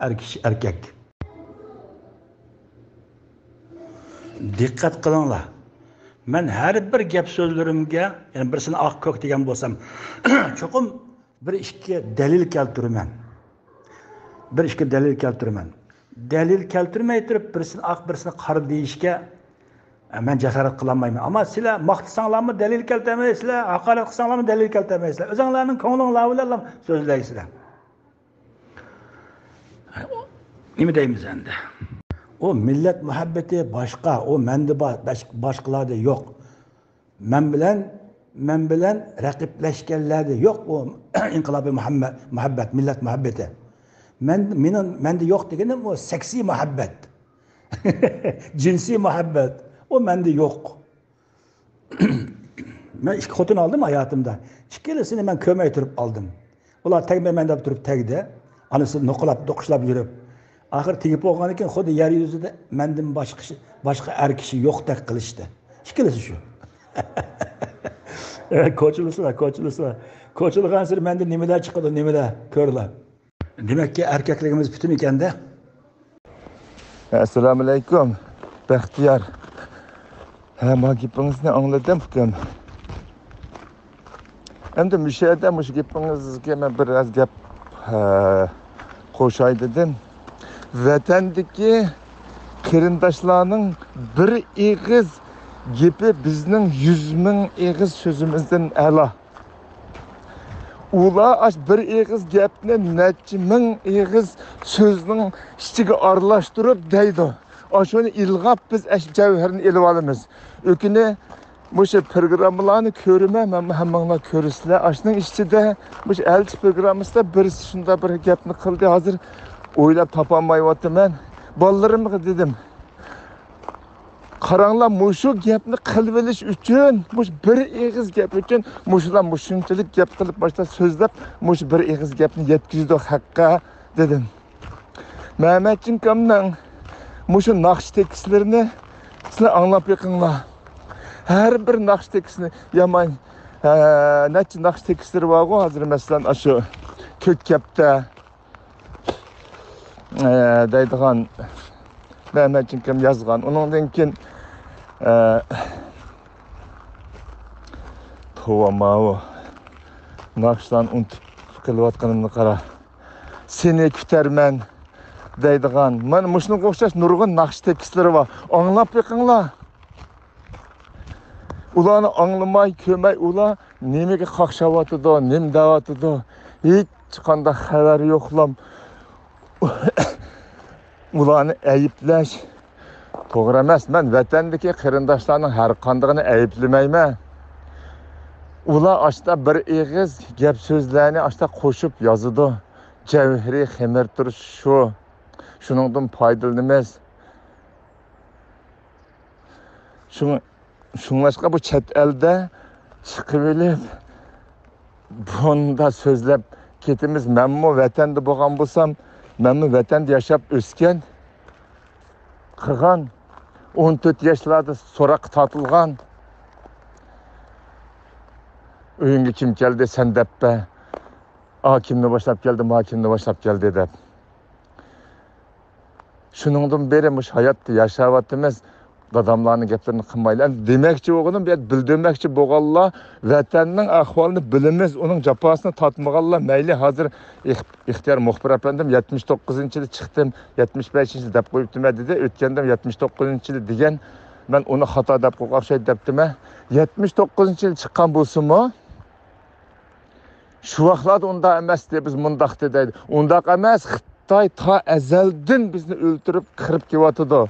ئەر كىشى، ئەركەك. دىققەت قىلىڭلار. مەن ھەر بىر گەپ سۆزلىرىمگە، يەنى بىرسىنى ئاق كۆك دېگەن بولسام، چوقۇم بىر ئىككى دەلىل كەلتۈرىمەن. بىر ئىككى دەلىل كەلتۈرىمەن. دەلىل كەلتۈرمەي تۇرۇپ، بىرسىنى ئاق، بىرسىنى قارا دېيىشكە، ئە، مەن جاسارەت قىلالمايمەن. ئەمما سىلەر ماختىساڭلارمۇ دەلىل كەلتۈرمەيسىلەر، ھاقارەت قىلساڭلارمۇ دەلىل كەلتۈرمەيسىلەر. ئۆزۈڭلارنىڭ كۆڭلۈڭلار بىلەنلا سۆزلەيسىلەر. نېمە دەيمىز ئەمدى؟ ئۇ مىللەت مۇھەببىتى باشقا، ئۇ مەندە بار، باش-، باشقىلاردا يوق. مەن بىلەن، مەن بىلەن رەقىبلەشكەنلەردە يوق ئۇ ئىنقىلابىي مۇھەممەت، مۇھەببەت، مىللەت مۇھەببىتى. مەن، مېنىڭ، مەندە يوق دېگىنىم ئۇ سەكسىي مۇھەببەت. جىنسىي مۇھەببەت. ئۇ مەندە يوق. مەن ئىككى خوتۇن ئالدىم ھاياتىمدا. ئىككىلىسىنى مەن كۆرمەي تۇرۇپ ئالدىم. ئۇلار تەگمەيمەن دەپ تۇرۇپ تەگدى. ئانىسى نوقۇلاپ، دوقۇشلاپ يۈرۈپ. ئاخىر تېگىپ بولغاندىن كېيىن خۇددى يەر يۈزىدە مەندىن باشقا كىشى، باشقا ئەر كىشى يوقتەك قىلىشتى. ئىككىلىسى شۇ. كوچىلىسىلا، كوچىلىسىلا. كوچىلىغانسېرى مەندىن نېمىلەر چىقىدۇ، نېمىلەر كۆرىلا. دېمەككى، ئەركەكلىكىمىز پۈتۈن ئىكەندە. ئەسسالامۇئەلەيكۇم، بەختىيار. ھە، ما گېپىڭىزنى ئاڭلىدىم، ئۇكام. ئەمدى مۇشۇ يەردە مۇشۇ گېپىڭىزگە مەن بىر ئاز گەپ، ھە، قوشاي دېدىم. ۋەتەندىكى قېرىنداشلارنىڭ بىر ئېغىز گېپى بىزنىڭ يۈز مىڭ ئېغىز سۆزىمىزدىن ئەلا. ئۇلار ئاش بىر ئېغىز گەپنى نەچچە مىڭ ئېغىز سۆزنىڭ ئىچىگە ئارىلاشتۇرۇپ دەيدۇ. ئاشۇنى ئىلغاپ بىز ئەش جەۋھىرىنى ئېلىۋالىمىز. ئۆكۈنى مۇشۇ پروگراممىلارنى كۆرىمەن، مەن ھەممىڭلار كۆرىسىلەر. ئاشۇنىڭ ئىچىدە مۇشۇ ئەلچى پروگراممىسىدا بىرسى شۇنداق بىر گەپنى قىلدى. ھازىر ئويلاپ تاپالمايۋاتىمەن. بالىلىرىمغا دېدىم، قاراڭلار، مۇشۇ گەپنى قىلىۋېلىش ئۈچۈن، مۇشۇ بىر ئېغىز گەپ ئۈچۈن مۇشۇلار مۇشۇنچىلىك گەپ قىلىپ، باشتا سۆزلەپ، مۇشۇ بىر ئېغىز گەپنى يەتكۈزىدۇ خەققە، دېدىم. مەمەتجىنكامنىڭ مۇشۇ ناخشا تېكىستلىرىنى سىلەر ئاڭلاپ بېقىڭلار. ھەر بىر ناخشا تېكىستىنى يامان، ھە، نەچچە ناخشا تېكىستلىرى بارغۇ ھازىر، مەسىلەن، ئاشۇ كۆك كەپتە، ئە، دەيدىغان مەمەتجىنكام يازغان. ئۇنىڭدىن كېيىن، ئە، توۋا، ماۋۇ ناخشىلارنى ئۇنتۇپ قېلىۋاتقىنىمنى قارا. سېنى كۈتەرمەن دەيدىغان. مانا مۇشۇنىڭغا ئوخشاش نۇرغۇن ناخشا تېكىستلىرى بار. ئاڭلاپ بېقىڭلار. ئۇلارنى ئاڭلىماي، كۆرمەي، ئۇلار نېمىگە قاقشاۋاتىدۇ، نېمە دەۋاتىدۇ، ھېچقانداق خەۋەر يوقلام. ئۇلارنى ئەيىبلەش توغرا ئەمەس. مەن ۋەتەندىكى قېرىنداشلارنىڭ ھەر قاندىقىنى ئەيىبلىمەيمەن. ئۇلار ئاشتا بىر ئېغىز گەپ سۆزلەرنى ئاشتا قوشۇپ يازىدۇ. جەۋھىرى خېمىرتۇرۇش شۇ. شۇنىڭدىن پايدىلىنىمىز. شۇڭا، شۇڭلاشقا بۇ چەت ئەلدە چىقىۋېلىپ، بۇندا سۆزلەپ كېتىمىز. مەنمۇ ۋەتەندە بولغان بولسام، مەنمۇ ۋەتەندە ياشاپ ئۆسكەن، قىلغان، ئون تۆت ياشلاردا سوراققا تارتىلغان. ئۆيۈڭگە كىم كەلدى، سەن دەپ بەر. ئا كىمنى باشلاپ كەلدى، ما كىمنى باشلاپ كەلدى دەپ. شۇنىڭدىن بېرى مۇشۇ ھاياتتا ياشاۋاتىمىز. داداملارنىڭ گەپلىرىنى قىلمايلى. ئەمدى دېمەكچى بولغىنىم، بۇ يەردە بىلدۈرمەكچى بولغانلار، ۋەتەننىڭ ئەھۋالىنى بىلىمىز، ئۇنىڭ جاپاسىنى تارتمىغانلار مەيلى ھازىر ئىخ-، ئىختىيار مۇخبىر ئەپەندىم، يەتمىش توققۇزىنچى يىلى چىقتىم، يەتمىش بەشىنچى يىلى دەپ قويۇپتىمەن دېدى. ئۆتكەندىمۇ يەتمىش توققۇزىنچى يىلى دېگەن، مەن ئۇنى خاتا دەپ قويغان ئوخشايدۇ دەپتىمەن. يەتمىش توققۇزىنچى يىلى چىققان بولسىمۇ، شۇ ۋاقىتلاردا ئۇنداق ئەمەستى، بىز مۇنداقتى دەيدۇ. ئۇنداق ئەمەس، خىتاي تا ئەزەلدىن بىزنى ئۆلتۈرۈپ، قىرىپ كېلىۋاتىدۇ.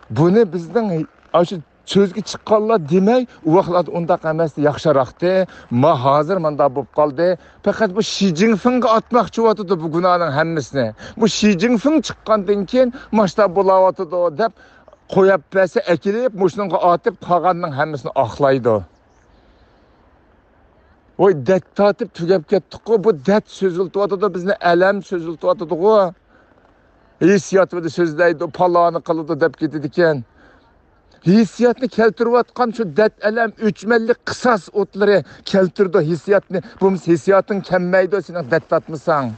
بۇنى بىزنىڭ ئاشۇ سۆزگە چىققانلار دېمەي، ئۇ ۋاقىتلاردا ئۇنداق ئەمەستى، ياخشىراقتى. ما ھازىر مانداق بولۇپ قالدى. پەقەت بۇ شى جىنفىڭغا ئاتماقچى بولۇۋاتىدۇ بۇ گۇناھنىڭ ھەممىسىنى. بۇ شى جىنفىڭ چىققاندىن كېيىن ماشتا بولاۋاتىدۇ دەپ قويۇپ بەرسە، ئەكېلىپ مۇشۇنىڭغا ئاتىپ، قالغاننىڭ ھەممىسىنى ئاقلايدۇ. ۋاي، دەت تارتىپ تۈگەپ كەتتۇققۇ. بۇ دەت سۆزلىتىۋاتىدۇ، بىزنى ئەلەم سۆزلىتىۋاتىدىغۇ. ھېسسىياتىدا سۆزلەيدۇ، پالانى قىلىدۇ دەپ كېتىدىكەن. ھېسسىياتنى كەلتۈرۈۋاتقان شۇ دەت، ئەلەم، ئۆچمەنلىك، قىساس ئوتلىرى كەلتۈرىدۇ ھېسسىياتنى. بولمىسا ھېسسىياتىڭ كەممەيدۇ، سېنىڭ دەت تارتمىساڭ.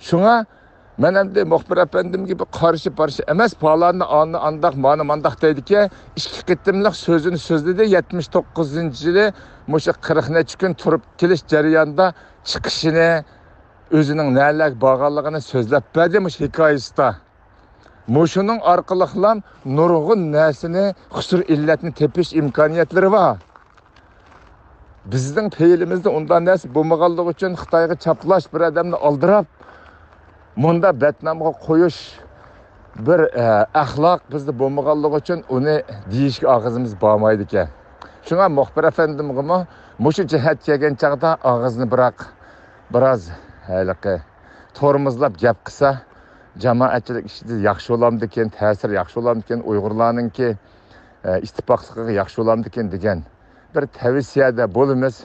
شۇڭا مەن ئەمدى مۇخبىر ئەپەندىمگە بىر قارشى پارشى ئەمەس، پالاننى ئاننى ئانداق، مانى مانداق دەيدىكەن. ئىككى قېتىملىق سۆزىنى سۆزلىدى. يەتمىش توققۇزىنچى يىلى مۇشۇ قىرىق نەچچە كۈن تۇرۇپ كېلىش جەريانىدا چىقىشىنى، ئۆزىنىڭ نەلەرگە بارغانلىقىنى سۆزلەپ بەردى مۇشۇ ھېكايىسىدا. مۇشۇنىڭ ئارقىلىقلا نۇرغۇن نەرسىنى، قۇسۇر ئىللەتنى تېپىش ئىمكانىيەتلىرى بار. بىزنىڭ پېئىلىمىزدە ئۇنداق نەرسە بولمىغانلىقى ئۈچۈن خىتايغا چاپلاش، بىر ئادەمنى ئالدىراپ، مۇنداق بەتنامغا قويۇش بىر، ئە، ئەخلاق بىزدە بولمىغانلىقى ئۈچۈن ئۇنى دېيىشكە ئاغزىمىز بارمايدىكەن. شۇڭا مۇخبىر ئەپەندىمغىمۇ مۇشۇ جەھەت كەلگەن چاغدا ئاغزىنى بىراق، بىراز ھېلىقى تورمۇزلاپ گەپ قىلسا، جامائەتچىلىك ئىچىدە ياخشى بولامدىكىن، تەسىر ياخشى بولامدىكىن، ئۇيغۇرلارنىڭكى، ئە، ئىتتىپاقلىقىغا ياخشى بولامدىكىن دېگەن بىر تەۋسىيەدە بولىمىز.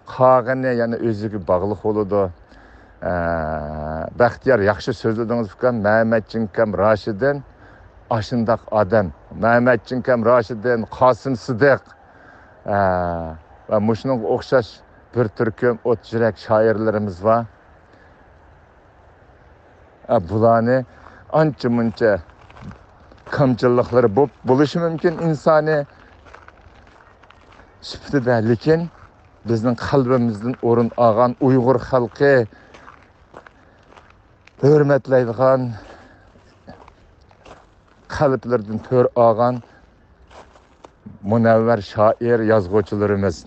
قالغىنى يەنە ئۆزىگە باغلىق بولىدۇ. ئە، بەختىيار، ياخشى سۆزلىدىڭىز ئۇكام. مەمەتجىنكام راشىدىن ئاشۇنداق ئادەم. مەمەتجىنكام راشىدىن، قاسىم سىدىق، ئە، ۋە مۇشۇنىڭغا ئوخشاش بىر تۈركۈم ئوت يۈرەك شائىرلىرىمىز بار. ئە، بۇلارنى ئانچە مۇنچە كامچىللىقلىرى بوپ بولۇشى مۇمكىن ئىنسانىي سۈپىتىدە، لېكىن بىزنىڭ قەلبىمىزدىن ئورۇن ئالغان، ئۇيغۇر خەلقى ھۆرمەتلەيدىغان، قەلبلىرىدىن تۆر ئالغان مۇنەۋۋەر شائىر، يازغۇچىلىرىمىز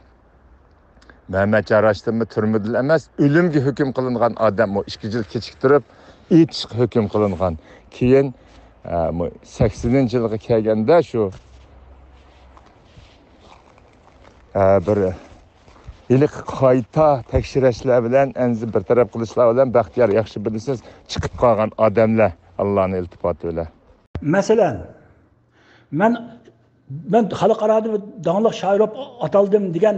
مەمەتجان راشىدىنمۇ تۈرمىدىلا ئەمەس، ئۆلۈمگە ھۆكۈم قىلىنغان ئادەم، ئۇ ئىككى يىل كېچىكتۈرۈپ ئېتىشقا ھۆكۈم قىلىنغان. كېيىن، ئە، مۇ-، سەكسىنىنچى يىلغا كەلگەندە شۇ، ئە، بىر ھېلىقى قايتا تەكشۈرۈشلەر بىلەن، ئەنزى بىر تەرەپ قىلىشلار بىلەن بەختىيار ياخشى بىلىسىز، چىقىپ قالغان ئادەملەر ئاللانىڭ ئىلتىپاتى بىلەن. مەسىلەن، مەن، مەن خەلقئارادا داڭلىق شائىر بولۇپ ئاتالدىم دېگەن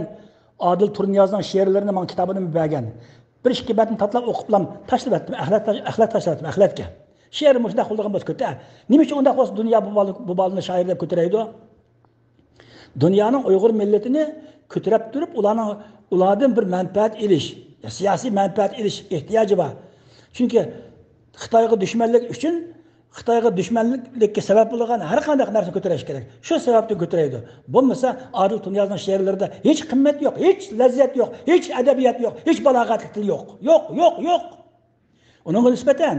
ئادىل تۇرنىيازنىڭ شېئىرلىرىنى ماڭا كىتابىنى بەرگەن. بىر ئىككى بەتنى تاتلاپ ئوقۇپلام تاشلىۋەتتىم، ئەخلەت، ئەخلەت تاشلىۋەتتىم، ئەخلەتكە. شېئىر مۇشۇنداق بولىدىغان بولسا كۆتە. نېمە ئۈچۈن ئۇنداق بولسا دۇنيا بۇ بالىنى، بۇ بالىنى شائىر دەپ كۆتۈرەيدۇ؟ دۇنيانىڭ ئۇيغۇر مىللىتىنى كۆتۈرەپ تۇرۇپ، ئۇلارنىڭ، ئۇلاردىن بىر مەنپەئەت ئېلىش، سىياسىي مەنپەئەت ئېلىش ئېھتىياجى بار. چۈنكى خىتايغا دۈشمەنلىك ئۈچۈن، خىتايغا دۈشمەنلىككە سەۋەب بولىدىغان ھەر قانداق نەرسىنى كۆتۈرۈش كېرەك. شۇ سەۋەبتىن كۆتۈرەيدۇ. بولمىسا ئادىل تۇنىيازنىڭ شېئىرلىرىدا ھېچ قىممەت يوق، ھېچ لەززەت يوق، ھېچ ئەدەبىيات يوق، ھېچ بالاغەتلىك تىل يوق. يوق، يوق، يوق. ئۇنىڭغا نىسبەتەن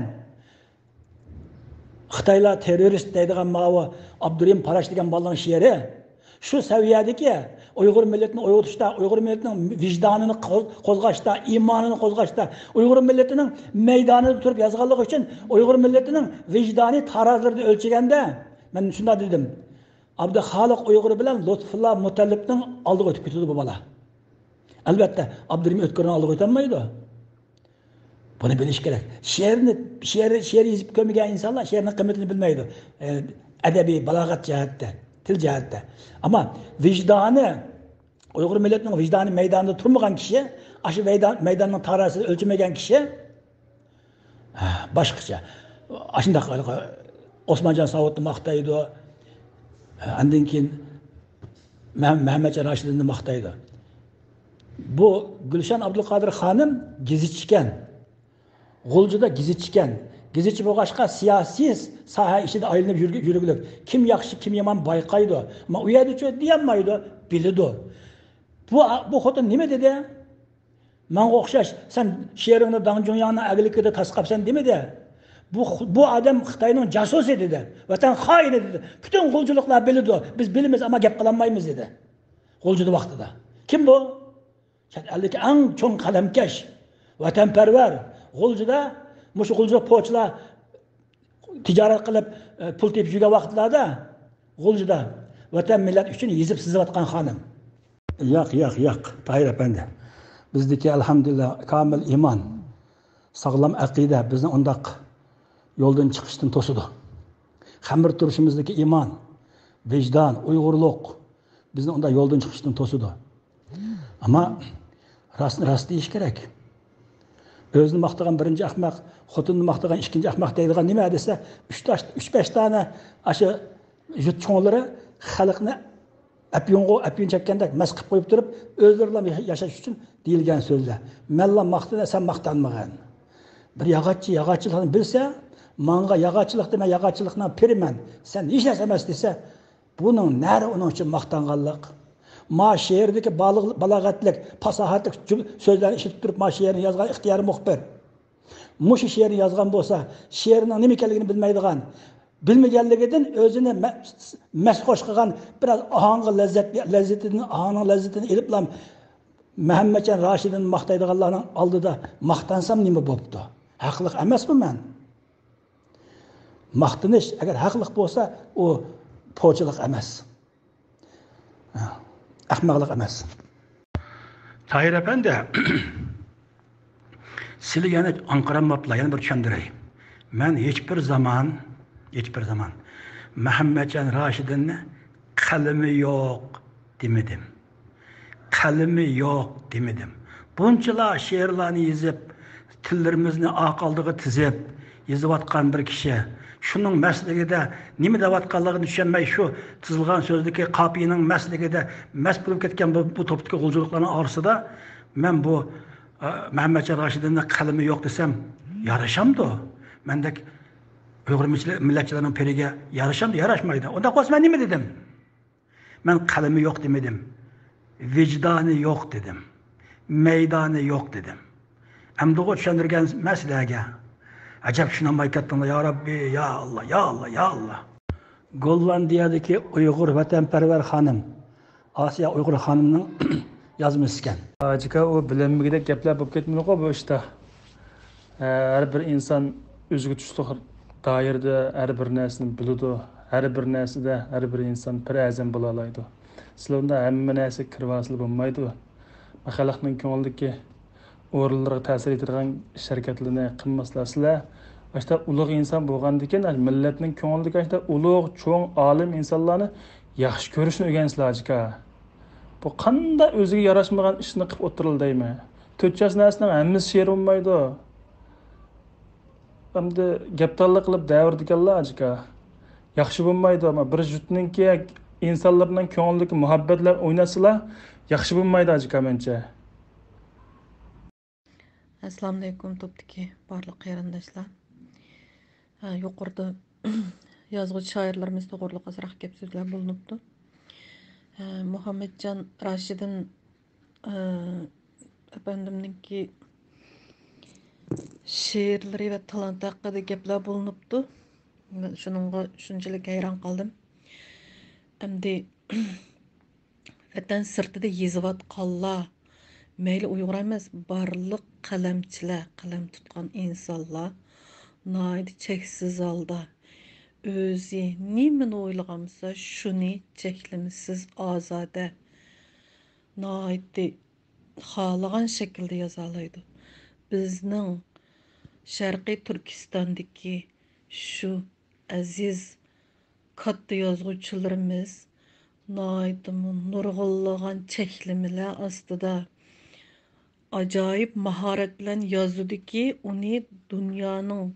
خىتايلار تېررورىست دەيدىغان ماۋۇ ئابدۇرېھىم پاراش دېگەن بالىنىڭ شېئىرى شۇ سەۋىيەدىكى ئۇيغۇر مىللىتىنى ئويغىتىشتا، ئۇيغۇر مىللىتىنىڭ ۋىجدانىنى قوز-، قوزغاشتا، ئىمانىنى قوزغاشتا، ئۇيغۇر مىللىتىنىڭ مەيدانىدا تۇرۇپ يازغانلىقى ئۈچۈن ئۇيغۇر مىللىتىنىڭ ۋىجدانى تارازىلىرىدا ئۆلچىگەندە، مەن شۇنداق دېدىم، ئابدۇخالىق ئۇيغۇر بىلەن لۇتپۇللا مۇتەللىپنىڭ ئالدىغا ئۆتۈپ كېتىدۇ بۇ بالا. ئەلۋەتتە، ئابدۇرېھىم ئۆتكۈرنىڭ ئالدىغا ئۆتەلمەيدۇ. بۇنى بىلىش كېرەك. شېئىرنى، شېئىر، شېئىر يېزىپ كۆرمىگەن ئىنسانلار شېئىرنىڭ قىممىتىنى بىلمەيدۇ. ئە، ئەدەبىي، بالاغەت جەھەتتە، تىل جەھەتتە. ئەمما ۋىجدانى، ئۇيغۇر مىللىتىنىڭ ۋىجدانى مەيدانىدا تۇرمىغان كىشى، ئاشۇ مەيدان، مەيداننىڭ تارازىسىدا ئۆلچىمىگەن كىشى، ھە، باشقىچە. ئاشۇنداق ئوسمانجان ساۋۇتنى ماختايدۇ. ئاندىن كېيىن مەھ-، مەھەممەتجان راشىدىننى ماختايدۇ. بۇ گۈلشەن ئابدۇلقادىر خانىم گېزىتچىكەن. غۇلجىدا گېزىتچىكەن. گېزىتچى بولغاچقا سىياسىي ساھە ئىچىدە ئايلىنىپ يۈرگە-، يۈرگۈلۈك. كىم ياخشى، كىم يامان بايقايدۇ. ئەمما ئۇ يەردىچۇ دېيەلمەيدۇ، بىلىدۇ. بۇ، بۇ خوتۇن نېمە دېدى؟ ماڭا ئوخشاش، سەن شېئىرىڭنى داڭ جۇڭياڭنىڭ ئەگلىكىدە تاسقاپسەن دېمىدى. بۇ، بۇ ئادەم خىتاينىڭ جاسۇسى دېدى. ۋەتەن خائىنى دېدى. پۈتۈن غۇلجىلىقلار بىلىدۇ. بىز بىلىمىز، ئەمما گەپ قىلالمايمىز دېدى. غۇلجىدا ۋاقتىدا. كىم بۇ؟ چەت ئەلدىكى ئەڭ چوڭ قەلەمكەش، ۋەتەنپەرۋەر. غۇلجىدا، مۇشۇ غۇلجىدا پوچىلار تىجارەت قىلىپ، ئە، پۇل تېپىپ يۈرگەن ۋاقىتلاردا غۇلجىدا ۋەتەن مىللەت ئۈچۈن يېزىپ سىزىۋاتقان خانىم. ياق، ياق، ياق، تاھىر ئەپەندى. بىزدىكى ئەلھەمدۇلىللا كامىل ئىمان، ساغلام ئەقىدە بىزنى ئۇنداق يولدىن چىقىشتىن توسىدۇ. خەمبىر تۇرۇشىمىزدىكى ئىمان، ۋىجدان، ئۇيغۇرلۇق بىزنى ئۇنداق يولدىن چىقىشتىن توسىدۇ. ئەمما راستنى راست دېيىش كېرەك. ئۆزىنى ماختىغان بىرىنچى ئەخمەق، خوتۇنىنى ماختىغان ئىككىنچى ئەخمەق دەيدىغان نېمە دېسە، ئۈچ تاش، ئۈچ بەش دانە ئاشۇ يۇرت چوڭلىرى خەلقنى ئەپيۇنغا، ئەپيۇن چەككەندەك مەس قىلىپ قويۇپ تۇرۇپ، ئۆزلىرىلا ياشاش ئۈچۈن دېيىلگەن سۆزلەر. مەنلا ماختىنىمەن، سەن ماختانمىغىن. بىر ياغاچچى ياغاچچىلىقنى بىلسە، ماڭا ياغاچچىلىقتا مەن ياغاچچىلىقنىڭ پىرىمەن، سەن ھېچ نەرسە ئەمەس دېسە، بۇنىڭ نەرى ئۇنىڭ ئۈچۈن ماختانغانلىق؟ ما شېئىردىكى بالىغ-، بالاغەتلىك، پاساھەتلىك جۈم-، سۆزلەرنى ئىشلىتىپ تۇرۇپ، ما شېئىرنى يازغان ئىختىيارىي مۇخبىر. مۇشۇ شېئىرنى يازغان بولسا، شېئىرنىڭ نېمە ئىكەنلىكىنى بىلمەيدىغان، بىلمىگەنلىكىدىن ئۆزىنى مە-، مەستخۇش قىلغان، بىراز ئاھاڭغا لەززەت، لەززىتىدىن، ئاھاڭنىڭ لەززىتىنى ئېلىپلا، مەھەممەتجان راشىدىننى ماختايدىغانلارنىڭ ئالدىدا ماختانسام نېمە بوپتۇ؟ ھەقلىق ئەمەسمۇ مەن؟ ماختىنىش ئەگەر ھەقلىق بولسا، ئۇ پوچىلىق ئەمەس. ئەخمەقلىق ئەمەس. تاھىر ئەپەندى، سىلى يەنە ئاڭقىرالماپلا، يەنە بىر چۈشەندۈرەي. مەن ھېچبىر زامان، ھېچبىر زامان مەھەممەتجان راشىدىننى قەلىمى يوق دېمىدىم. قەلىمى يوق دېمىدىم. بۇنچىلا شېئىرلارنى يېزىپ، تىللىرىمىزنى ئارقا ئالدىغا تىزىپ يېزىۋاتقان بىر كىشى. شۇنىڭ مەستلىكىدە نېمە دەۋاتقانلىقىنى چۈشەنمەي، شۇ تىزىلغان سۆزدىكى قاپىيىنىڭ مەستلىكىدە مەست بولۇپ كەتكەن بۇ، بۇ توپتىكى غۇلجىلىقلارنىڭ ئارىسىدا مەن بۇ، ئە، مەھەممەتجان راشىدىننىڭ قەلىمى يوق دېسەم يارىشامدۇ؟ مەندەك ئۇيغۇر مىللەتچىلەرنىڭ پىرىگە يارىشامدۇ؟ ياراشمايدۇ. ئۇنداق بولسا مەن نېمە دېدىم؟ مەن قەلىمى يوق دېمىدىم. ۋىجدانى يوق دېدىم. مەيدانى يوق دېدىم. ئەمدىغۇ چۈشەندۈرگەن مەن سىلەرگە. ئەجەب چۈشىنەلمەي كەتتىڭلار، يا رەببى، يا ئاللا، يا ئاللا، يا ئاللا. گوللاندىيەدىكى ئۇيغۇر ۋەتەنپەرۋەر خانىم، ئاسىيە ئۇيغۇر خانىمنىڭ يازمىسى ئىكەن. ھاجىكا، ئۇ بىلەنمىگۈدەك گەپلەر بولۇپ كەتمىدىغۇ بۇ ئىشتا. ھە، ھەر بىر ئىنسان ئۆزىگە تۇشلۇق دائىرىدە ھەر بىر نەرسىنى بىلىدۇ. ھەر بىر نەرسىدە ھەر بىر ئىنسان پىر ئەزەم بولالايدۇ. سىلەر ئۇندا ھەممە نەرسىگە كىرىۋالسىلا بولمايدۇ. خەلقنىڭ كۆڭلىدىكى ئورۇنلىرىغا تەسىر يېتىدىغان ئىش ھەرىكەتلىرىنى قىلماسلا. سىلەر ئاشتا ئۇلۇغ ئىنسان بولغاندىكىن، مىللەتنىڭ كۆڭلىدىكى ئاشتا ئۇلۇغ، چوڭ، ئالىم ئىنسانلارنى ياخشى كۆرۈشنى ئۆگەنسىلە، ھاجىكا. بۇ قانداق ئۆزىگە ياراشمىغان ئىشنى قىلىپ ئولتۇرىدۇ دەيمەن. تۆت چاس نەرسىنىڭ ھەممىسى شېرىن بولمايدۇ. ئەمدى گەپدانلىق قىلىپ دەۋېرىدىكەنلا، ھاجىكا. ياخشى بولمايدۇ، ئەمما بىر يۇرتنىڭكى ئىنسانلىرىنىڭ كۆڭلىدىكى مۇھەببەتلەر ئويناتسىلا، ياخشى بولمايدۇ، ھاجىكا، مەنچە. ئەسسالامۇئەلەيكۇم، توپتىكى بارلىق قېرىنداشلار. ھە، يۇقىرىدا يازغۇچى شائىرلىرىمىز توغرىلىق ئازراق گەپ سۆزلەر بولۇنۇپتۇ. ھە، مۇھەممەتجان راشىدىن، ئە، ئەپەندىمنىڭكى شېئىرلىرى ۋە تالانتى ھەققىدە گەپلەر بولۇنۇپتۇ. مەن شۇنىڭغا شۇنچىلىك ھەيران قالدىم. ئەمدى ۋەتەن سىرتىدا يېزىۋاتقانلار، مەيلى ئۇيغۇر ئەمەس، بارلىق قەلەمچىلەر، قەلەم تۇتقان ئىنسانلار ناھايىتى چەكسىز ھالدا ئۆزى نېمىنى ئويلىغان بولسا، شۇنى چەكلىمىسىز ئازادە، ناھايىتى خالىغان شەكىلدە يازالايدۇ. بىزنىڭ شەرقىي تۈركىستاندىكى شۇ ئەزىز كاتتا يازغۇچىلىرىمىز ناھايىتىمۇ نۇرغۇنلىغان چەكلىمىلەر ئاستىدا ئاجايىپ ماھارەت بىلەن يازىدۇكى، ئۇنى دۇنيانىڭ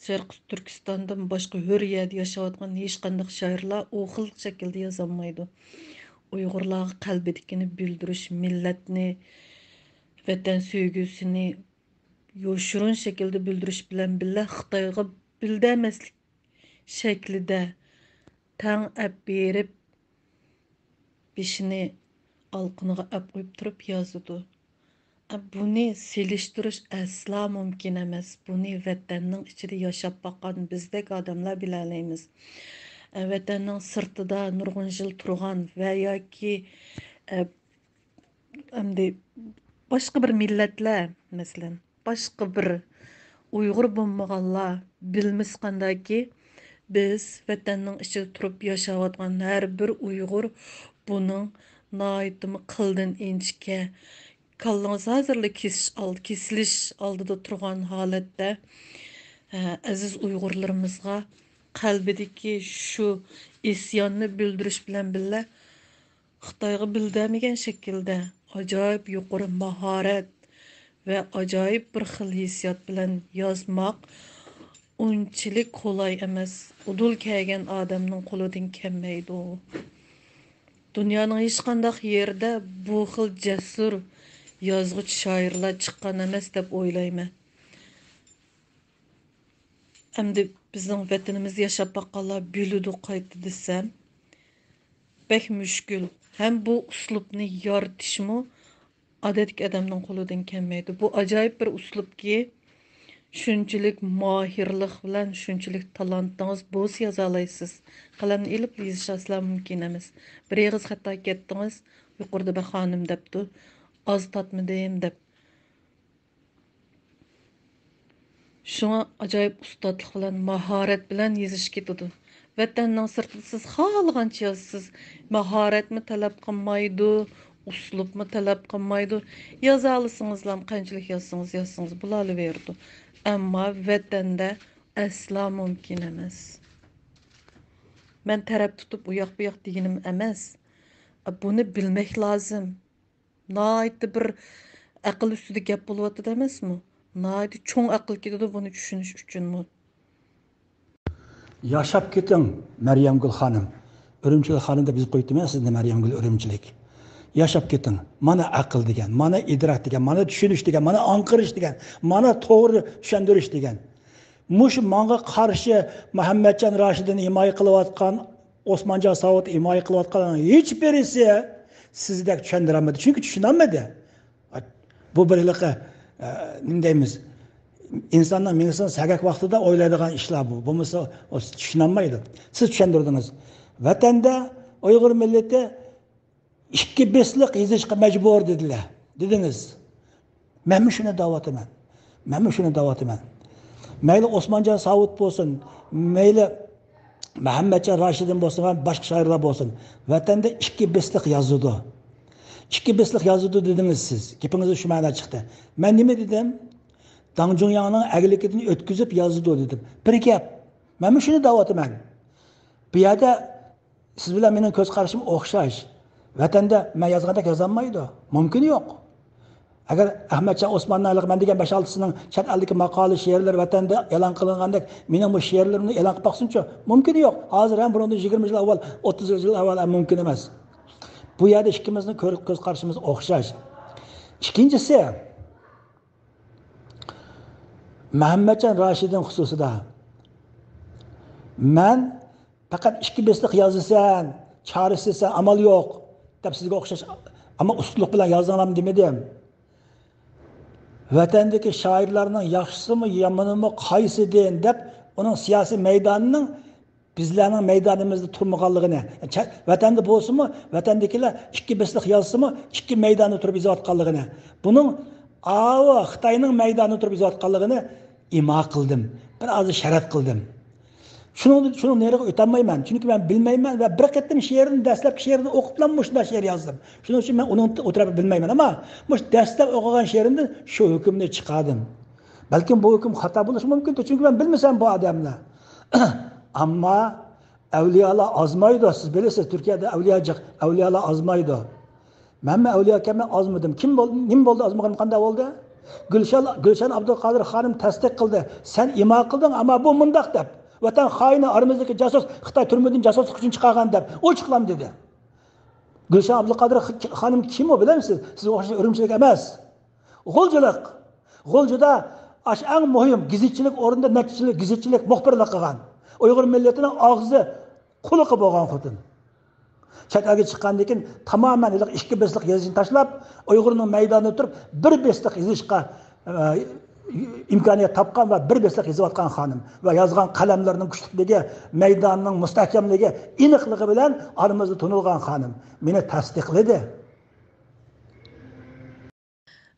شەرقىي تۈركىستاندىن باشقا ھۆر يەردە ياشاۋاتقان ھېچقانداق شائىرلار ئۇ خىل شەكىلدە يازالمايدۇ. ئۇيغۇرلارغا قەلبىدىكىنى بىلدۈرۈش، مىللەتنى، ۋەتەن سۆيگۈسىنى يوشۇرۇن شەكىلدە بىلدۈرۈش بىلەن بىللە، خىتايغا بىلدۈرمەسلىك شەكلىدە تەڭ ئەپ بېرىپ، بېشىنى ئالىقىنىغا ئەپ قويۇپ تۇرۇپ يازىدۇ. بۇنى سېلىشتۇرۇش ئەسلا مۇمكىن ئەمەس. بۇنى ۋەتەننىڭ ئىچىدە ياشاپ باققان بىزدەك ئادەملەر بىلەلەيمىز. ۋەتەننىڭ سىرتىدا نۇرغۇن يىل تۇرغان ۋە ياكى، ئەمدى باشقا بىر مىللەتلەر، مەسىلەن، باشقا بىر ئۇيغۇر بولمىغانلار بىلمىسە قانداكى، بىز ۋەتەننىڭ ئىچىدە تۇرۇپ ياشاۋاتقان ھەر بىر ئۇيغۇر بۇنىڭ ناھايىتىمۇ قىلدىن ئىنچىكە، كاللىڭىز ھازىرلا كېسىش ئالدى، كېسىلىش ئالدىدا تۇرغان ھالەتتە، ئە، ئەزىز ئۇيغۇرلىرىمىزغا قەلبىدىكى شۇ ئىسياننى بىلدۈرۈش بىلەن بىللە، خىتايغا بىلدۈرمىگەن شەكىلدە ئاجايىپ يۇقىرى ماھارەت ۋە ئاجايىپ بىر خىل ھېسسىيات بىلەن يازماق ئۇنچىلىك قولاي ئەمەس. ئۇدۇل كەلگەن ئادەمنىڭ قولىدىن كەلمەيدۇ. دۇنيانىڭ ھېچقانداق يېرىدە بۇ خىل جەسۇر يازغۇچى شائىرلار چىققان ئەمەس دەپ ئويلايمەن. ئەمدى بىزنىڭ ۋەتىنىمىزدە ياشاپ باققانلار بىلىدۇ قايتا دېسەم، بەك مۈشكۈل. ھەم بۇ ئۇسلۇبنى يارىتىشمۇ ئادەتتىكى ئادەمنىڭ قولىدىن كەلمەيدۇ. بۇ ئاجايىپ بىر ئۇسلۇبكى، شۇنچىلىك ماھىرلىق بىلەن، شۇنچىلىك تالانتىڭىز بولسا يازالايسىز. قەلەمنى ئېلىپ يېزىش ئەسلا مۇمكىن ئەمەس. بىر ئېغىز خاتا كەتتىڭىز، يۇقىرىدا بىر خانىم دەپتۇ، ئاز تارتمىدىم دەپ. شۇڭا ئاجايىپ ئۇستاتلىق بىلەن، ماھارەت بىلەن يېزىش كېتىدۇ. ۋەتەننىڭ سىرتىدا سىز خالىغانچە يازىسىز. ماھارەتمۇ تەلەپ قىلمايدۇ، ئۇسلۇبمۇ تەلەپ قىلمايدۇ. يازالىسىڭىزلام، قانچىلىك يازسىڭىز، يازسىڭىز بولالىۋېرىدۇ. ئەمما ۋەتەندە ئەسلا مۇمكىن ئەمەس. مەن تەرەپ تۇتۇپ ئۇياق-بۇياق دېگىنىم ئەمەس. بۇنى بىلمەك لازىم. ناھايىتى بىر ئەقىل ئۈستىدە گەپ بولۇۋاتىدۇ ئەمەسمۇ؟ ناھايىتى چوڭ ئەقىل كېتىدۇ بۇنى چۈشىنىش ئۈچۈنمۇ. ياشاپ كېتىڭ، مەريەمگۈل خانىم. ئۈرۈمچىلىك خانىم دەپ يېزىپ قويۇپتىمەن سىزنى، مەريەمگۈل ئۈرۈمچىلىك. ياشاپ كېتىڭ. مانا ئەقىل دېگەن، مانا ئىدراك دېگەن، مانا چۈشىنىش دېگەن، مانا ئاڭقىرىش دېگەن، مانا توغرا چۈشەندۈرۈش دېگەن. مۇشۇ ماڭا قارشى مۇھەممەتجان راشىدىنى ھىمايە قىلىۋاتقان، ئوسمانجان ساۋۇتنى ھىمايە قىلىۋاتقانلارنىڭ ھېچ بىرسى سىزدەك چۈشەندۈرەلمىدى. چۈنكى چۈشىنەلمىدى. بۇ بىر ھېلىقى، ئە، نېمە دەيمىز؟ ئىنساننىڭ مېڭىسىنىڭ سەگەك ۋاقتىدا ئويلايدىغان ئىشلار بۇ. بولمىسا ئۇ چۈشىنەلمەيدۇ. سىز چۈشەندۈردىڭىز. ۋەتەندە ئۇيغۇر مىللىتى ئىككى بېسىقلىق يېزىشقا مەجبۇر دېدىلەر. دېدىڭىز. مەنمۇ شۇنى دەۋاتىمەن. مەنمۇ شۇنى دەۋاتىمەن. مەيلى ئوسمانجان ساۋۇت بولسۇن، مەيلى مەھەممەتجان راشىدىن بولسۇن ۋە باشقا شائىرلار بولسۇن. ۋەتەندە ئىككى بېسىقلىق يازىدۇ. ئىككى بېسىقلىق يازىدۇ دېدىڭىز سىز. گېپىڭىزدە شۇ مەنە چىقتى. مەن نېمە دېدىم؟ داڭ جۇڭياڭنىڭ ئەگلىكىدىن ئۆتكۈزۈپ يازىدۇ دېدىم. بىر گەپ. مەنمۇ شۇنى دەۋاتىمەن. بۇ يەردە سىز بىلەن مېنىڭ كۆز قارىشىم ئوخشاش. ۋەتەندە مەن يازغاندەك يازالمايدۇ. مۇمكىنى يوق. ئەگەر ئەخمەتجان ئوسماننىڭ ھېلىقى مەن دېگەن بەش-ئالتىسىنىڭ چەت ئەلدىكى ماقالە، شېئىرلىرى ۋەتەندە ئېلان قىلىنغاندەك مېنىڭ بۇ شېئىرلىرىمنى ئېلان قىلىپ باقسۇنچۇ. مۇمكىنى يوق. ھازىر ھەم بۇنىڭدىن يىگىرمە يىل ئاۋۋال، ئوتتۇز يىل ئاۋۋال ھەم مۇمكىن ئەمەس. بۇ يەردە ئىككىمىزنىڭ كۆر-، كۆز قارىشىمىز ئوخشاش. ئىككىنچىسى، مەھەممەتجان راشىدىن خۇسۇسىدا، مەن پەقەت ئىككى بېسىق يازىسەن، چارىسىز سەن، ئامال يوق دەپ سىزگە ئوخشاش، ئەمما ئۇستىلىق بىلەن يازىڭلارمۇ دېمىدىم. ۋەتەندىكى شائىرلارنىڭ ياخشىسىمۇ، يامىنىمۇ، قايسىدىن دەپ ئۇنىڭ سىياسىي مەيدانىنىڭ بىزلەرنىڭ مەيدانىمىزدا تۇرمىغانلىقىنى، چە-، ۋەتەندە بولسىمۇ، ۋەتەندىكىلەر ئىككى بېسىق يازسىمۇ، ئىككى مەيداندا تۇرۇپ يېزىۋاتقانلىقىنى، بۇنىڭ ئاۋۇ خىتاينىڭ مەيدانىدا تۇرۇپ يېزىۋاتقانلىقىنى ئىما قىلدىم. بىر ئاز شەرەت قىلدىم. شۇنىڭ، شۇنىڭ نېرىغا ئۆتەلمەيمەن. چۈنكى مەن بىلمەيمەن ۋە بىر قېتىم شېئىرنى، دەسلەپكى شېئىرنى ئوقۇپلا مۇشۇنداق شېئىر يازدىم. شۇنىڭ ئۈچۈن مەن ئۇنىڭ ئۇ تەرەپنى بىلمەيمەن. ئەمما مۇشۇ دەسلەپ ئوقۇغان شېئىرىمدىن شۇ ھۆكۈمنى چىقاردىم. بەلكىم بۇ ھۆكۈم خاتا بولۇشى مۇمكىن، چۈنكى مەن بىلمىسەم بۇ ئادەمنى. ئەمما ئەۋلىيالار ئازمايدۇ، سىز بىلىسىز، تۈركىيەدە ئەۋلىيا جىق، ئەۋلىيالار ئازمايدۇ. مەنمۇ ئەۋلىياكەنمەن، ئازمىدىم. كىم بول-، نېمە بولدى، ئازمىغىنىم قانداق بولدى؟ گۈلشان، گۈلشان ئابدۇلقادىر خانىم تەستىق قىلدى. سەن ئىما قىلدىڭ، ئەمما بۇ مۇنداق دەپ. ۋەتەن خائىنى، ئارىمىزدىكى جاسۇس، خىتاي تۈرمىدىن جاسۇسلۇق ئۈچۈن چىقارغان دەپ ئوچۇقلاندى دېدى. گۈلشان ئابدۇلقادىر خ-، خانىم كىم ئۇ، بىلەمسىز؟ سىزگە ئوخشاش ئۈرۈمچىلىك ئەمەس. غۇلجىلىق. غۇلجىدا ئاشۇ ئەڭ مۇھىم گېزىتچىلىك ئورنىدا نەچچە يىل گېزىتچىلىك مۇخبىرلىق قىلغان. ئۇيغۇر مىللىتىنىڭ ئاغزى قۇلىقى بولغان خوتۇن. چەت ئەلگە چىققاندىن كېيىن تامامەن ھېلىقى ئىككى بېسىقلىق يېزىشنى تاشلاپ، ئۇيغۇرنىڭ مەيدانىدا تۇرۇپ بىر بېسىقلىق يېزىشقا، ئە، ئىمكانىيەت تاپقان ۋە بىر بېسىقلىق يېزىۋاتقان خانىم ۋە يازغان قەلەملىرىنىڭ كۈچلۈكلۈكى، مەيدانىنىڭ مۇستەھكەملىكى، ئېنىقلىقى بىلەن ئارىمىزدا تونۇلغان خانىم مېنى تەستىقلىدى.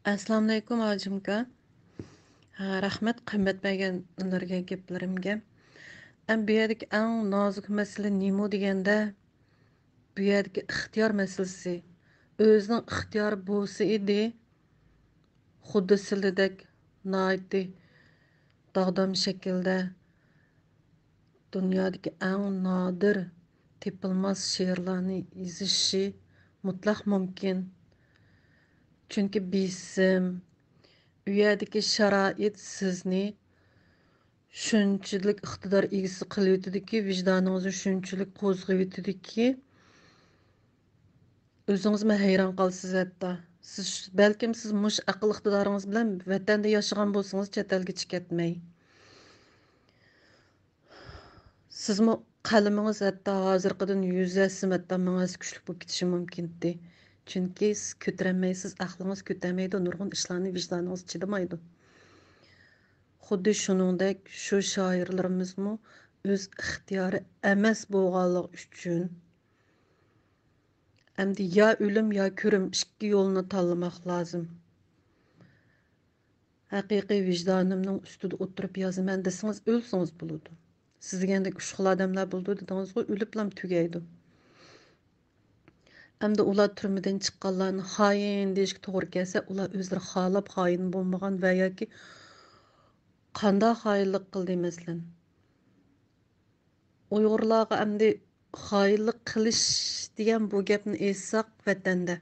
ئەسسالامۇئەلەيكۇم، ھاجىمكا. ھە، رەھمەت قىممەت بەرگەنلىرىگە، گەپلىرىمگە. ئەم، بۇ يەردىكى ئەڭ نازۇك مەسىلە نېمە دېگەندە، بۇ يەردىكى ئىختىيار مەسىلىسى. ئۆزىنىڭ ئىختىيارى بولسا ئىدى، خۇددى سىلىدەك ناھايىتى داغدام شەكىلدە دۇنيادىكى ئەڭ نادىر، تېپىلماس شېئىرلارنى يېزىشى مۇتلەق مۇمكىن. چۈنكى بېسىم، ئۇ يەردىكى شارائىت سىزنى شۇنچىلىك ئىقتىدار ئىگىسى قىلىۋېتىدۇكى، ۋىجدانىڭىزنى شۇنچىلىك قوزغىۋېتىدۇكى، ئۆزىڭىزمۇ ھەيران قالىسىز ھەتتا. سىز، بەلكىم سىز مۇشۇ ئەقىل ئىقتىدارىڭىز بىلەن ۋەتەندە ياشىغان بولسىڭىز، چەت ئەلگىچە كەتمەي. سىزمۇ قەلىمىڭىز ھەتتا ھازىرقىدىن يۈز ھەسسە، ھەتتا مىڭ ھەسسە كۈچلۈك بولۇپ كېتىشى مۇمكىنتى. چۈنكى سىز كۆتۈرەلمەيسىز، ئەقلىڭىز كۆتەرمەيدۇ، نۇرغۇن ئىشلارنى ۋىجدانىڭىز چىدىمايدۇ. خۇددى شۇنىڭدەك شۇ شائىرلىرىمىزمۇ ئۆز ئىختىيارى ئەمەس بولغانلىقى ئۈچۈن، ئەمدى يا ئۆلۈم، يا كۆرۈم، ئىككى يولنى تاللىماق لازىم. ھەقىقىي ۋىجدانىمنىڭ ئۈستىدە ئولتۇرۇپ يازىمەن دېسىڭىز، ئۆلسىڭىز بولىدۇ. سىز دېگەندەك ئۇششۇق ئادەملەر بولىدۇ دېدىڭىزغۇ، ئۆلۈپلا تۈگەيدۇ. ئەمدى ئۇلار تۈرمىدىن چىققانلارنى خائىن دېيىشكە توغرا كەلسە، ئۇلار ئۆزلىرى خالاپ خائىن بولمىغان ۋە ياكى قانداق خائىنلىق قىلدى، مەسىلەن؟ ئۇيغۇرلارغا ئەمدى خائىنلىق قىلىش دېگەن بۇ گەپنى ئېيتساق، ۋەتەندە،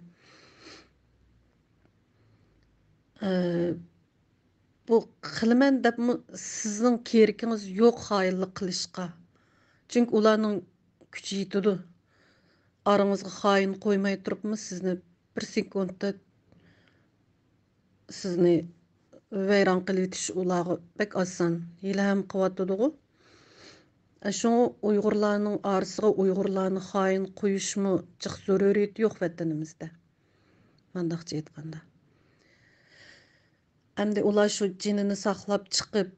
ئى، بۇ قىلىمەن دەپمۇ سىزنىڭ كېرىكىڭىز يوق خائىنلىق قىلىشقا. چۈنكى ئۇلارنىڭ كۈچى يېتىدۇ. ئارىڭىزغا خائىن قويماي تۇرۇپمۇ سىزنى بىر سېكۇنتتا سىزنى ۋەيران قىلىۋېتىش ئۇلارغا بەك ئاسان. ھېلىھەم قىلىۋاتىدىغۇ. شۇڭا ئۇيغۇرلارنىڭ ئارىسىغا ئۇيغۇرلارنى خائىن قويۇشمۇ جىق زۆرۈرىيىتى يوق ۋەتىنىمىزدە. مانداقچە ئېيتقاندا. ئەمدى ئۇلار شۇ جېنىنى ساقلاپ چىقىپ،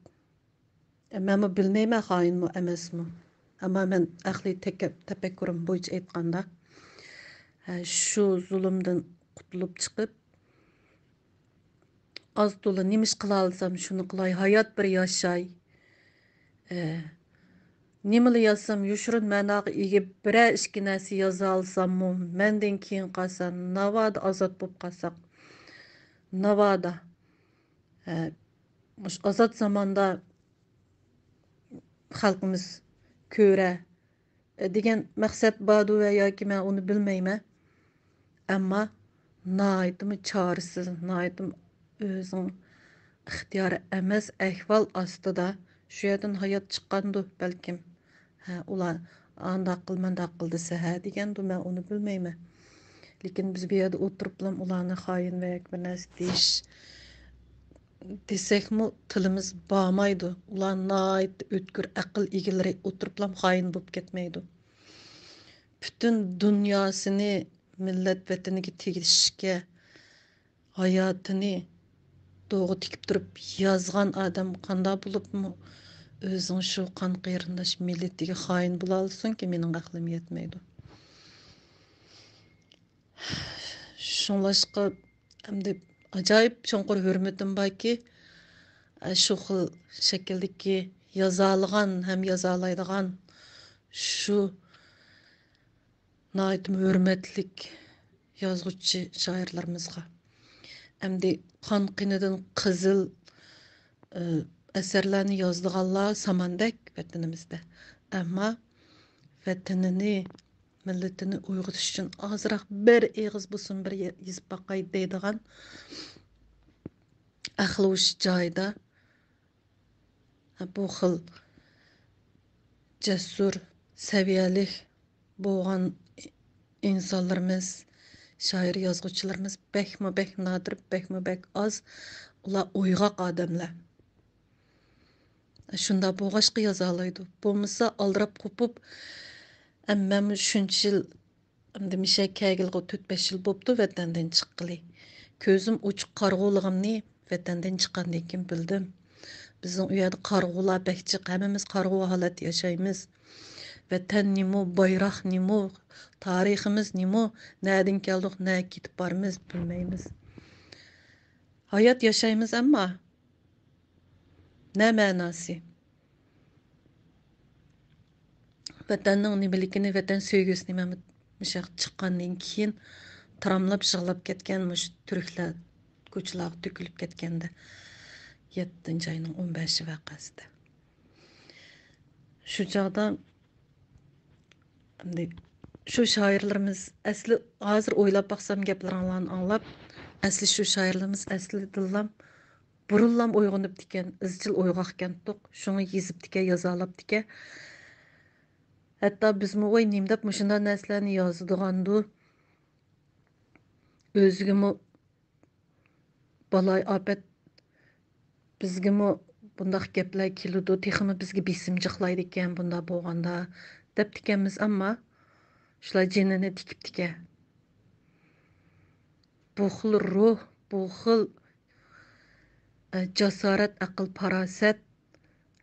مەنمۇ بىلمەيمەن خائىنمۇ ئەمەسمۇ. ئەمما مەن ئەقلىي تەكەپ-، تەپەككۇرۇم بويىچە ئېيتقاندا، ھە، شۇ زۇلۇمدىن قۇتۇلۇپ چىقىپ، ئاز تولا نېمە ئىش قىلالىسام، شۇنى قىلاي، ھايات بىر ياشاي. ئە، نېمىلا يازسام، يوشۇرۇن مەناغا ئىگە بىرەر ئىككى نەرسە يازالىساممۇ، مەندىن كېيىن قالسا، ناۋادا ئازاد بولۇپ قالساق، ناۋادا، ئە، مۇشۇ ئازاد زاماندا خەلقىمىز كۆرە، ئە، دېگەن مەقسەت باردۇ ۋە ياكى مەن ئۇنى بىلمەيمەن. ئەمما ناھايىتىمۇ چارىسىز، ناھايىتىمۇ ئۆزىنىڭ ئىختىيارى ئەمەس ئەھۋال ئاستىدا شۇ يەردىن ھايات چىققاندۇ بەلكىم. ھە، ئۇلار ئانداق قىل، مانداق قىل دېسە، ھە دېگەندۇ، مەن ئۇنى بىلمەيمەن. لېكىن بىز بۇ يەردە ئولتۇرۇپلا ئۇلارنى خائىن ۋە ياكى بىر نەرسە دېيىش، دېسەكمۇ تىلىمىز بارمايدۇ. ئۇلار ناھايىتى ئۆتكۈر ئەقىل ئىگىلىرى ئولتۇرۇپلا خائىن بولۇپ كەتمەيدۇ. پۈتۈن دۇنياسىنى مىللەت ۋەتىنىگە تېگىشكە، ھاياتىنى دوغا تىكىپ تۇرۇپ يازغان ئادەم قانداق بولۇپمۇ ئۆزىنىڭ شۇ قان قېرىنداش مىللىتىگە خائىن بولالىسۇنكى، مېنىڭ ئەقلىم يەتمەيدۇ. شۇڭلاشقا ئەمدى ئاجايىپ چوڭقۇر ھۆرمىتىم باركى، شۇ خىل شەكىلدىكى يازالىغان ھەم يازالايدىغان شۇ ناھايىتىمۇ ھۆرمەتلىك يازغۇچى شائىرلىرىمىزغا. ئەمدى قان قېنىدىن قىزىل، ئە، ئەسەرلەرنى يازىدىغانلار ساماندەك ۋەتىنىمىزدە. ئەمما ۋەتىنىنى، مىللىتىنى ئويغىتىش ئۈچۈن ئازراق بىر ئېغىز بولسۇن بىر يە-، يېزىپ باقاي دەيدىغان ئەقلى ھوشى جايىدا، بۇ خىل جەسۇر، سەۋىيەلىك بولغان ئىنسانلىرىمىز، شائىر، يازغۇچىلىرىمىز بەكمۇ بەك نادىر، بەكمۇ بەك ئاز. ئۇلار ئويغاق ئادەملەر. شۇنداق بولغاچقا يازالايدۇ. بولمىسا ئالدىراپ قوپۇپ، ئەمما مەنمۇ شۇنچە يىل، ئەمدى مىشە كەلگىلىغۇ تۆت بەش يىل بوپتۇ ۋەتەندىن چىققىلى. كۆزۈم ئوچۇق قارىغۇلىغىمنى ۋەتەندىن چىققاندىن كېيىن بىلدىم. بىزنىڭ ئۇ يەردە قارىغۇلار بەك جىق، ھەممىمىز قارىغۇ ھالەتتە ياشايمىز. ۋەتەن نېمە، بايراق نېمە، تارىخىمىز نېمە، نەدىن كەلدۇق، نەگە كېتىپ بارىمىز، بىلمەيمىز. ھايات ياشايمىز، ئەمما نە مەناسى؟ ۋەتەننىڭ نېمىلىكىنى، ۋەتەن سۆيگۈسىنى مەن مۇشۇ ياققا چىققاندىن كېيىن تاراملاپ يىغلاپ كەتكەن مۇشۇ تۈركلەر كوچىلارغا تۆكۈلۈپ كەتكەندە، يەتتىنچى ئاينىڭ ئون بەشى ۋەقەسىدە. شۇ چاغدا ئەمدى شۇ شائىرلىرىمىز ئەسلى، ھازىر ئويلاپ باقسام، گەپلىرىڭلارنى ئاڭلاپ، ئەسلى شۇ شائىرلىرىمىز ئەسلىدىنلام بۇرۇنلام ئويغىنىپتىكەن، ئىزچىل ئويغاقكەنتۇق، شۇڭا يېزىپتىكەن، يازالاپتىكەن. ھەتتا بىزمۇ ۋاي نېمە دەپ مۇشۇنداق نەرسىلەرنى يازىدىغاندۇ؟ ئۆزىگىمۇ بالاي ئاپەت، بىزگىمۇ بۇنداق گەپلەر كېلىدۇ، تېخىمۇ بىزگە بېسىم جىقلايدىكەن بۇنداق بولغاندا، دەپتىكەنمىز، ئەمما شۇلار جېنىنى تىكىپتىكەن. بۇ خىل روھ، بۇ خىل، ئە، جاسارەت، ئەقىل، پاراسەت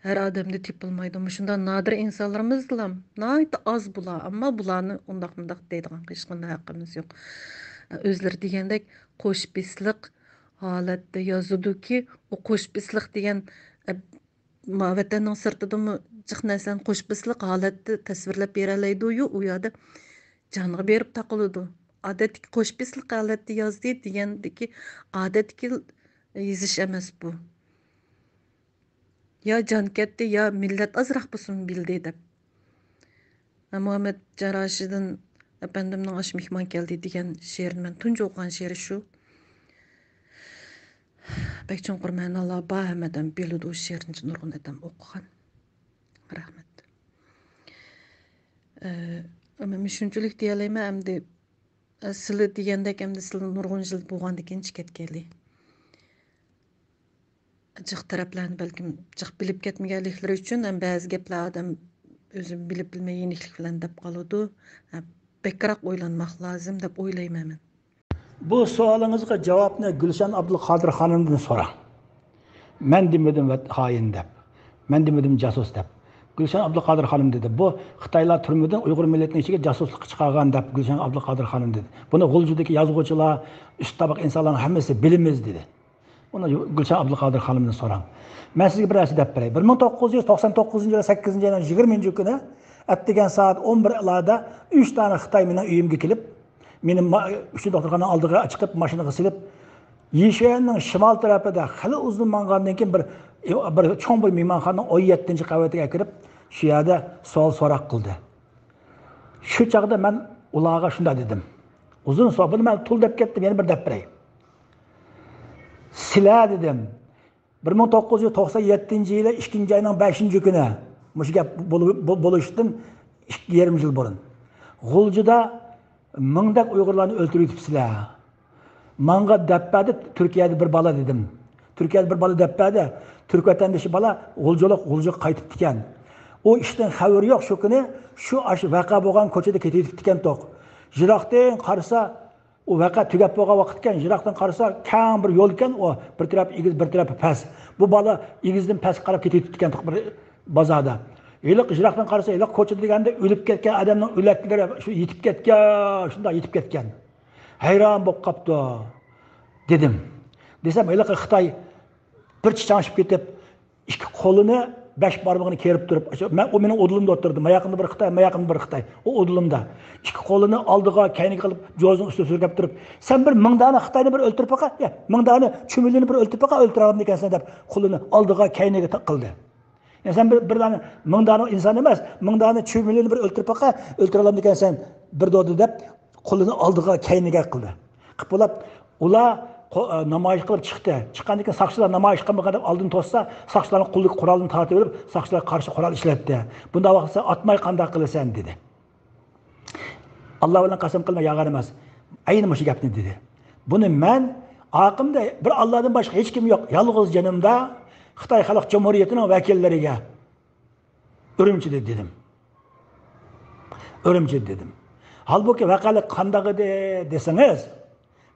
ھەر ئادەمدە تېپىلمايدۇ. مۇشۇنداق نادىر ئىنسانلىرىمىزدىلا ناھايىتى ئاز بۇلار، ئەمما بۇلارنى ئۇنداق مۇنداق دەيدىغان ھېچقانداق ھەققىمىز يوق. ئە، ئۆزلىرى دېگەندەك قوش بېسىلىق ھالەتتە يازىدۇكى، ئۇ قوش بېسىلىق دېگەن، ئە، ما ۋەتەننىڭ سىرتىدىمۇ جىق نەرسىلەرنى قوش بېسىلىق ھالەتتە تەسۋىرلەپ بېرەلەيدۇ-يۇ، ئۇ يەردە جانغا بېرىپ تاقىلىدۇ. ئادەتتىكى قوش بېسىلىق ھالەتتە يازدى دېگەندىكى ئادەتتىكى يېزىش ئەمەس بۇ. يا جان كەتتى، يا مىللەت ئازراق بولسىمۇ بىلدى دەپ. مۇھەممەت جان راشىدىن ئەپەندىمنىڭ ئاشۇ مېھمان كەلدى دېگەن شېئىرىنى مەن تۇنجى ئوقۇغان شېئىرى شۇ. بەك چوڭقۇر مەنىلەر بار، ھەممە ئادەم بىلىدۇ ئۇ شېئىرنى، نۇرغۇن ئادەم ئوقۇغان. رەھمەت. ئە، مەن شۇنچىلىك دېيەلەيمەن، ئەمدى، ئە، سىلى دېگەندەك، ئەمدى سىلى نۇرغۇن يىل بولغاندىكىن چىقىپ كەتكەيلى. جىق تەرەپلەرنى بەلكىم جىق بىلىپ كەتمىگەنلىكلىرى ئۈچۈن ھەم بەزى گەپلەر ئادەم ئۆزى بىلىپ بىلمەي يېنىكلىك بىلەن دەپ قالىدۇ. ھە، بەكرەك ئويلانماق لازىم دەپ ئويلايمەن مەن. بۇ سوئالىڭىزغا جاۋابنى گۈلشەن ئابدۇلقادىر خانىمدىن سوراڭ. مەن دېمىدىم ۋەت-، خائىن دەپ. مەن دېمىدىم جاسۇس دەپ. گۈلشەن ئابدۇقادىر خانىم دېدى. بۇ خىتايلار تۈرمىدىن ئۇيغۇر مىللىتىنىڭ ئىچىگە جاسۇسلۇققا چىقارغان دەپ گۈلشەن ئابدۇقادىر خانىم دېدى. بۇنى غۇلجىدىكى يازغۇچىلار، ئۈست تەبەقە ئىنسانلارنىڭ ھەممىسى بىلىمىز دېدى. ئۇنى گۈلشەن ئابدۇقادىر خانىمدىن سوراڭ. مەن سىزگە بىر نەرسە دەپ بېرەي. بىر مىڭ توققۇز يۈز توقسان توققۇزىنچى يىلى سەككىزىنچى ئاينىڭ يىگىرمىنچى كۈنى ئەتىگەن سائەت ئون بىرلاردا ئۈچ دانە خىتاي مېنىڭ ئۆيۈمگە كېلىپ، مېنى ما-، ئۈچىنچى دوختۇرخانىنىڭ ئالدىغا چىقىپ، ماشىنىغا سېلىپ، يىشۈەننىڭ شىمال تەرىپىدە خېلى ئۇزۇن ماڭغاندىن كېيىن بىر، بىر چوڭ بىر مېھمانخانىنىڭ ئون يەتتىنچى قەۋىتىگە كىرىپ، شۇ يەردە سوئال سوراق قىلدى. شۇ چاغدا مەن ئۇلارغا شۇنداق دېدىم. ئۇزۇن سوئال، بۇنى مەن تولا دەپ كەتتىم، يەنە بىر دەپ بېرەي. سىلەر دېدىم، بىر مىڭ توققۇز يۈز توقسان يەتتىنچى يىلى ئىككىنچى ئاينىڭ بەشىنچى كۈنى، مۇشۇ گەپ بولۇ-، بو-، بولۇشتىن ئىككى يېرىم يىل بۇرۇن، غۇلجىدا مىڭدەك ئۇيغۇرلارنى ئۆلتۈرۈۋېتىپسىلەر. ماڭا دەپ بەردى، تۈركىيەدە بىر بالا دېدىم. تۈركىيەدە بىر بالا دەپ بەردى. تۈرك ۋەتەندىشى بالا غۇلجىلىق، غۇلجىغا قايتىپتىكەن. ئۇ ئىشتىن خەۋىرى يوق، شۇ كۈنى شۇ ئاش ۋەقە بولغان كوچىدا كېتىۋېتىپتىكەن توق. يىراقتىن قارىسا، ئۇ ۋەقە تۈگەپ بولغان ۋاقىت ئىكەن، يىراقتىن قارىسا، كەڭ بىر يول ئىكەن، ئۇ بىر تەرەپى ئېگىز، بىر تەرەپى پەس. بۇ بالا ئېگىزدىن پەسكە قاراپ كېتىۋېتىپتىكەن بىر بازاردا. ھېلىقى يىراقتىن قارىسا، ھېلىقى كوچا دېگەندە ئۆلۈپ كەتكەن ئادەمنىڭ ئۆلەكلىرى شۇ يېتىپ كەتكەن، شۇنداق يېتىپ كەتكەن. ھەيران بولۇپ قاپتۇ، دېدىم. دېسەم، ھېلىقى خىتاي بىر چىچاڭشىپ كېتىپ، ئىككى قولىنى، بەش بارمىقىنى كېرىپ تۇرۇپ، مەن، ئۇ مېنىڭ ئۇدۇلۇمدا ئولتۇردى. ماياقىمدا بىر خىتاي، ماياقىمدا بىر خىتاي. ئۇ ئۇدۇلۇمدا. ئىككى قولىنى ئالدىغا، كەينىگە قىلىپ، جوزىنىڭ ئۈستىگە سۈركەپ تۇرۇپ، سەن بىر مىڭ دانە خىتاينى بىر ئۆلتۈرۈپ باقا، يا، مىڭ دانە چۈمۈلىنى بىر ئۆلتۈرۈپ باقا، ئۆلتۈرەلەمدىكەنسەن دەپ، قولىنى ئالدىغا، كەينىگە تا-، قىلدى. يا، سەن بىر، بىر دانە، مىڭ دانە ئىنسان ئەمەس، مىڭ دانە چۈمۈلىنى بىر ئۆلتۈرۈپ باقا، ئۆلتۈرەلەمدىكەنسەن، بىر دودى دەپ، قولىنى ئالدىغا، كەينىگە قىلدى. قىلىپ بولۇپ، ئۇلار قو-، ئە، نامايىش قىلىپ چىقتى. چىققاندىن كېيىن ساقچىلار نامايىش قىلمىغان دەپ ئالدىن توسسا، ساقچىلارنىڭ قولىدىكى قورالنى تارتىۋېلىپ، ساقچىلارغا قارشى قورال ئىشلەتتى. بۇنداق ۋاقىتتا ئاتماي قانداق قىلىسەن دېدى. ئاللا بىلەن قەسەم قىلما، ياغان ئەمەس. ئەينى مۇشۇ گەپنى دېدى. بۇنى مەن ئاقىمدا بىر ئاللادىن باشقا ھېچكىم يوق، يالغۇز جېنىمدا خىتاي خەلق جۇمھۇرىيىتىنىڭ ۋەكىللىرىگە ئۈرۈمچىدە دېدىم. ئۈرۈمچىدە دېدىم. ھالبۇكى، ۋەقەلىك قانداق ئىدى دېسىڭىز،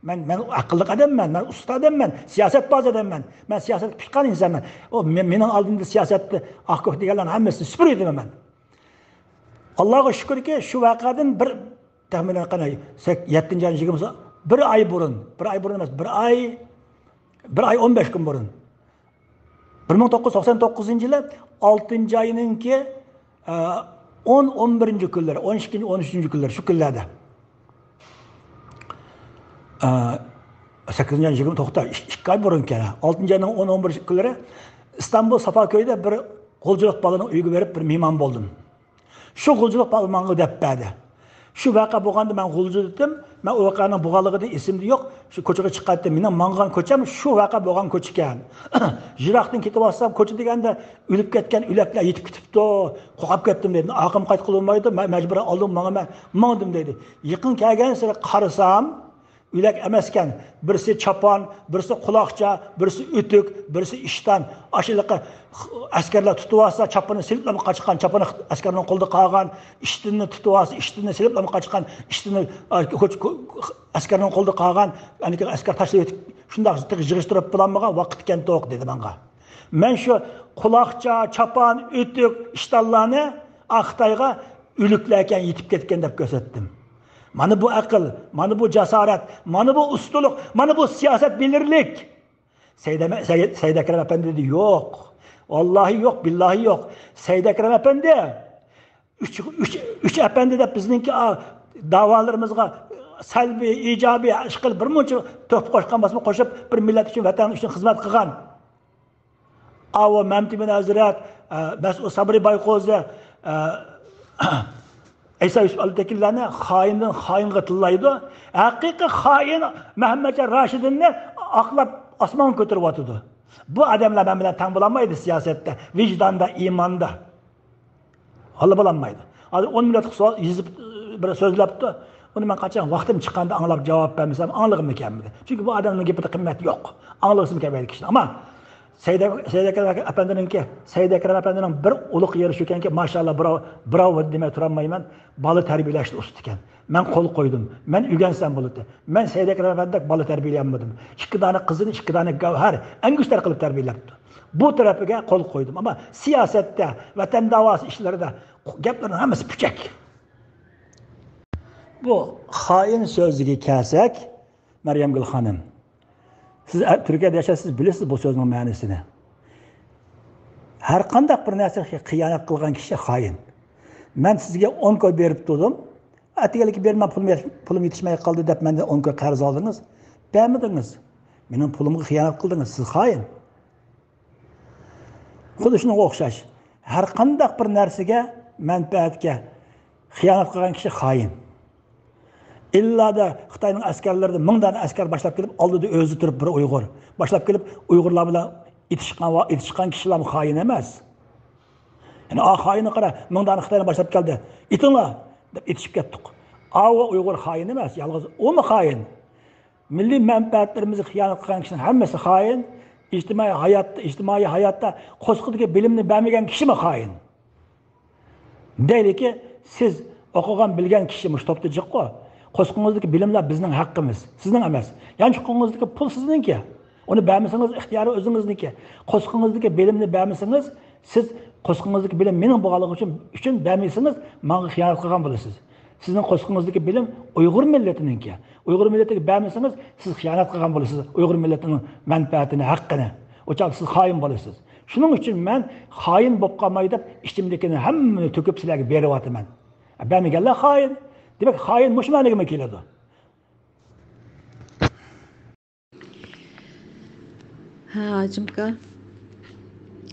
مەن، مەن ئەقىللىق ئادەممەن، مەن ئۇستا ئادەممەن، سىياسەتباز ئادەممەن. مەن سىياسەتكە پۈتكەن ئىنسانمەن. ئۇ مې-، مېنىڭ ئالدىمدا سىياسەتتە ئاق-كۆك دېگەنلەرنىڭ ھەممىسىنى سۈپۈرۈۋېتىمەن مەن. ئاللاغا شۈكۈركى، شۇ ۋەقەدىن بىر، تەخمىنەن قاراڭ، سەك-، يەتتىنچى ئاينىڭ يىگىرمىسى، بىر ئاي بۇرۇن، بىر ئاي بۇرۇن ئەمەس، بىر ئاي، بىر ئاي ئون بەش كۈن بۇرۇن. بىر مىڭ توققۇز يۈز توقسان توققۇزىنچى يىلى ئالتىنچى ئاينىڭكى، ئە، ئون، ئون بىرىنچى كۈنلىرى، ئون ئىككىنچى، ئون ئۈچىنچى كۈنلىرى، شۇ كۈنلەردە. ئە، سەككىزىنچى ئاي يىگىرمە، توختا، ئىك-، ئىككى ئاي بۇرۇن ئىكەن. ئالتىنچى ئاينىڭ ئون، ئون بىرىنچى كۈنلىرى ئىستانبۇل سافاكۆيدە بىر غۇلجىلىق بالىنىڭ ئۆيىگە بېرىپ بىر مېھمان بولدۇم. شۇ غۇلجىلىق بالا ماڭا دەپ بەردى. شۇ ۋەقە بولغاندا مەن غۇلجىدىتىم، مەن ئۇ ۋەقەنىڭ بولغانلىقىدىن ئېسىمدە يوق. شۇ كوچىغا چىقاتتىم. مېنىڭ ماڭغان كوچام شۇ ۋەقە بولغان كوچا ئىكەن. يىراقتىن كېتىۋاتسام، كوچا دېگەندە ئۆلۈپ كەتكەن ئۆلەكلەر يېتىپ كېتىپتۇ. قورقۇپ كەتتىم دېدىم. ئاقىم قايتقىلى بولمايدۇ، مەن مەجبۇرەن ئالدىم، ماڭىمەن، ماڭدىم دەيدۇ. يېقىن كەلگەنسېرى قارىسام، ئۆلەك ئەمەسكەن. بىرسى چاپان، بىرسى قۇلاقچا، بىرسى ئۆتۈك، بىرسى ئىشتان. ئاشۇ ھېلىقى ئەسكەرلەر تۇتۇۋالسا، چاپىنىنى سېلىپلا قاچقان، چاپىنى ئەسكەرنىڭ قولىدا قالغان، ئىشتىنىنى تۇتۇۋالسا، ئىشتىنىنى سېلىپلا قاچقان، ئىشتىنى، ئە، كو-، كو-، ئەسكەرنىڭ قولىدا قالغان، ئەنىكى ئەسكەر تاشلىۋېتىپ، شۇنداق يىغىشتۇرۇپ بولالمىغان ۋاقىت ئىكەن توق، دېدى ماڭا. مەن شۇ قۇلاقچا، چاپان، ئۆتۈك، ئىشتانلارنى خىتايغا ئۆلۈكلەركەن يېتىپ كەتكەن دەپ كۆرسەتتىم. مانا بۇ ئەقىل، مانا بۇ جاسارەت، مانا بۇ ئۇستىلىق، مانا بۇ سىياسەت بىلىرلىك. سەيدەمە-، سەي-، سەيدە ئەكرەم ئەپەندى دېدى، يوق. ۋاللاھى يوق، بىللاھى يوق. سەيدە ئەكرەم ئەپەندى، ئۈچ، ئۈچ، ئۈچ ئەپەندى دەپ بىزنىڭكى، ئا، داۋالىرىمىزغا سەلبىي، ئىجابىي ئىش قىلىپ، بىر مۇنچە تۆھپە قوشقان بولسىمۇ قوشۇپ، بىر مىللەت ئۈچۈن، ۋەتەن ئۈچۈن خىزمەت قىلغان. ئاۋۇ مەمتىمىن ھەزرەت، ئە، مەسئۇد سابرى بايقوزى، ئە، ئەيسا يۈسۈپ ئالتەكىنلەرنى خائىندىن خائىنغا تىللايدۇ. ھەقىقىي خائىن مەھەممەتجان راشىدىننى ئاقلاپ ئاسمانغا كۆتۈرۈۋاتىدۇ. بۇ ئادەملەر مەن بىلەن تەڭ بولالمايدۇ سىياسەتتە، ۋىجداندا، ئىماندا. ۋاللا بولالمايدۇ. ھازىر ئون مىنۇتلۇق سوئال يېزىپ، بىر سۆزلەپتۇ. ئۇنى مەن قاچان ۋاقتىم چىققاندا ئاڭلاپ جاۋاب بەرمىسەم ئاڭلىغۇم كەلمىدى. چۈنكى بۇ ئادەمنىڭ گېپىدە قىممەت يوق. ئاڭلىغۇسىمۇ كەلمەيدۇ كىشىنىڭ. ئەمما سەيدە-، سەيدە ئەكرەم ئەپەندىنىڭكى، سەيدە ئەكرەم ئەپەندىنىڭ بىر ئۇلۇغ يېرى شۇكەنكى، ماشائاللا، برا-، براۋو دېمەي تۇرالمايمەن. بالا تەربىيەلەشتە ئۇستا ئىكەن. مەن قول قويدۇم. مەن ئۆگەنسەم بولاتتى. مەن سەيدەك رەھمەتتەك بالا تەربىيەلىيەلمىدىم. ئىككى دانە قىزىنى ئىككى دانە گەۋھەر، ئەنگۈشتەر قىلىپ تەربىيەلەپتۇ. بۇ تەرەپىگە قول قويدۇم. ئەمما سىياسەتتە، ۋەتەن داۋاسى ئىشلىرىدا گەپلەرنىڭ ھەممىسى پۈچەك. بۇ خائىن سۆزىگە كەلسەك، مەريەمگۈل خانىم، سىز ئە-، تۈركىيەدە ياشايسىز، بىلىسىز بۇ سۆزنىڭ مەنىسىنى. ھەر قانداق بىر نەرسىگە خىيانەت قىلغان كىشى خائىن. مەن سىزگە ئون كوي بېرىپ تۇردۇم. ئەتىگەنلىككە بېرىمەن، پۇلۇم يەت-، پۇلۇم يېتىشمەي قالدى دەپ مەندىن ئون كوي قەرز ئالدىڭىز. بەرمىدىڭىز. مېنىڭ پۇلۇمغا خىيانەت قىلدىڭىز. سىز خائىن. خۇددى شۇنىڭغا ئوخشاش. ھەر قانداق بىر نەرسىگە، مەنپەئەتكە خىيانەت قىلغان كىشى خائىن. ئىللادا خىتاينىڭ ئەسكەرلىرىدىن مىڭ دانە ئەسكەر باشلاپ كېلىپ، ئالدىدا ئۆزى تۇرۇپ بىر ئۇيغۇر. باشلاپ كېلىپ ئۇيغۇرلار بىلەن ئېتىشقان ۋە ئېتىشقان كىشىلەرمۇ خائىن ئەمەس. يەنى، «ئا، خائىننى قارا، مىڭ دانە خىتاينى باشلاپ كەلدى. ئېتىڭلار!» دەپ ئېتىشىپ كەتتۇق. ئاۋۇ ئۇيغۇر خائىن ئەمەس، يالغۇز ئۇمۇ خائىن. مىللىي مەنپەئەتلىرىمىزگە خىيانەت قىلغان كىشىنىڭ ھەممىسى خائىن. ئىجتىمائىي ھاياتتا، ئىجتىمائىي ھاياتتا قوسىقىدىكى بىلىمنى بەرمىگەن كىشىمۇ خائىن. دەيلىكى، سىز ئوقۇغان، بىلگەن كىشى مۇشۇ توپتا جىققۇ. قوسىقىڭىزدىكى بىلىملەر بىزنىڭ ھەققىمىز، سىزنىڭ ئەمەس. يانچۇقىڭىزدىكى پۇل سىزنىڭكى. ئۇنى بەرمىسىڭىز، ئىختىيارى ئۆزىڭىزنىڭكى. قوسىقىڭىزدىكى بىلىمنى بەرمىسىڭىز، سىز قوسىقىڭىزدىكى بىلىم مېنىڭ بولغانلىقى ئۈچۈن، ئۈچۈن بەرمىسىڭىز، ماڭا خىيانەت قىلغان بولىسىز. سىزنىڭ قوسىقىڭىزدىكى بىلىم ئۇيغۇر مىللىتىنىڭكى. ئۇيغۇر مىللىتىگە بەرمىسىڭىز، سىز خىيانەت قىلغان بولىسىز ئۇيغۇر مىللىتىنىڭ مەنپەئەتىنى، ھەققىنى. ئۇ چاغدا سىز خائىن بولىسىز. شۇنىڭ ئۈچۈن مەن خائىن بولۇپ قالماي دەپ، ئىچىمدىكىنى ھەممىنى تۆكۈپ سىلەرگە بېرىۋاتىمەن. بەرمىگەنلەر خائىن. دېمەك، خائىن مۇشۇ مەنىگىمۇ كېلىدۇ. ھە، ھاجىمكا.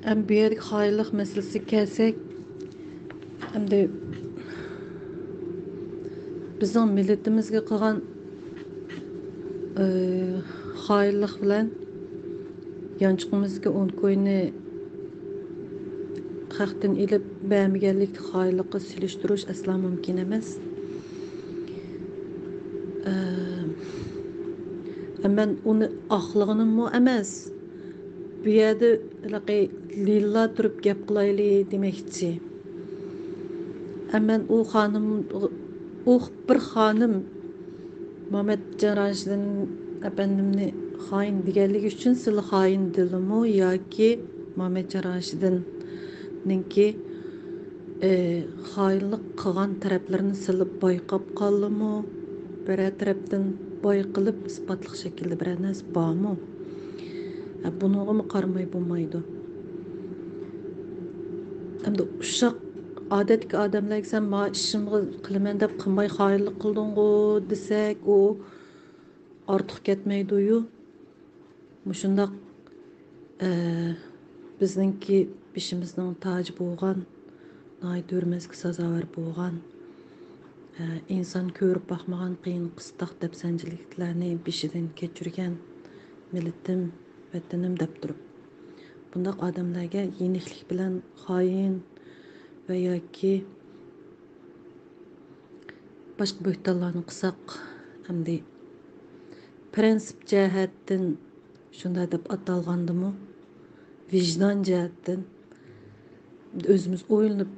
ئەمدى بۇ يەردىكى خائىنلىق مەسىلىسىگە كەلسەك، ئەمدى بىزنىڭ مىللىتىمىزگە قىلغان، ئى، خائىنلىق بىلەن يانچۇقىمىزدىكى ئون كوينى خەقتىن ئېلىپ بەرمىگەنلىكتە خائىنلىققا سېلىشتۇرۇش ئەسلا مۇمكىن ئەمەس. ئە، مەن ئۇنى ئاقلىغىنىممۇ ئەمەس. بۇ يەردە ھېلىقى لىللا تۇرۇپ گەپ قىلايلى دېمەكچى. ئە، مەن ئۇ خانىم، ئۇ بىر خانىم مامەتجان راشىدىن ئەپەندىمنى خائىن دېگەنلىكى ئۈچۈن سىلى خائىن دېدىمۇ ياكى مامەتجان راشىدىننىڭكى، ئى، خائىنلىق قىلغان تەرەپلىرىنى سىلى بايقاپ قالدىمۇ؟ بىرەر تەرەپتىن بايقىلىپ ئىسپاتلىق شەكىلدە بىرەر نەرسە بارمۇ؟ ھە، بۇنىڭغىمۇ قارىماي بولمايدۇ. ئەمدى ئۇششاق ئادەتتىكى ئادەملەرگە سەن ما ئىشىمغا قىلىمەن دەپ قىلماي خائىنلىق قىلدىڭغۇ دېسەك، ئۇ ئارتۇق كەتمەيدۇ-يۇ. مۇشۇنداق، ئە، بىزنىڭكى بېشىمىزنىڭ تاجى بولغان، ناھايىتى ھۆرمەتكە سازاۋەر بولغان، ئە، ئىنسان كۆرۈپ باقمىغان قىيىن قىستاق دەپسەندىچىلىكلەرنى بېشىدىن كەچۈرگەن مىللىتىم، ۋەتىنىم دەپ تۇرۇپ، بۇنداق ئادەملەرگە يېنىكلىك بىلەن خائىن ۋە ياكى باشقا بۆھتانلارنى قىلساق، ئەمدى پىرىنسىپ جەھەتتىن شۇنداق دەپ ئاتالغاندىمۇ، ۋىجدان جەھەتتىن ئۆزىمىز ئويلىنىپ،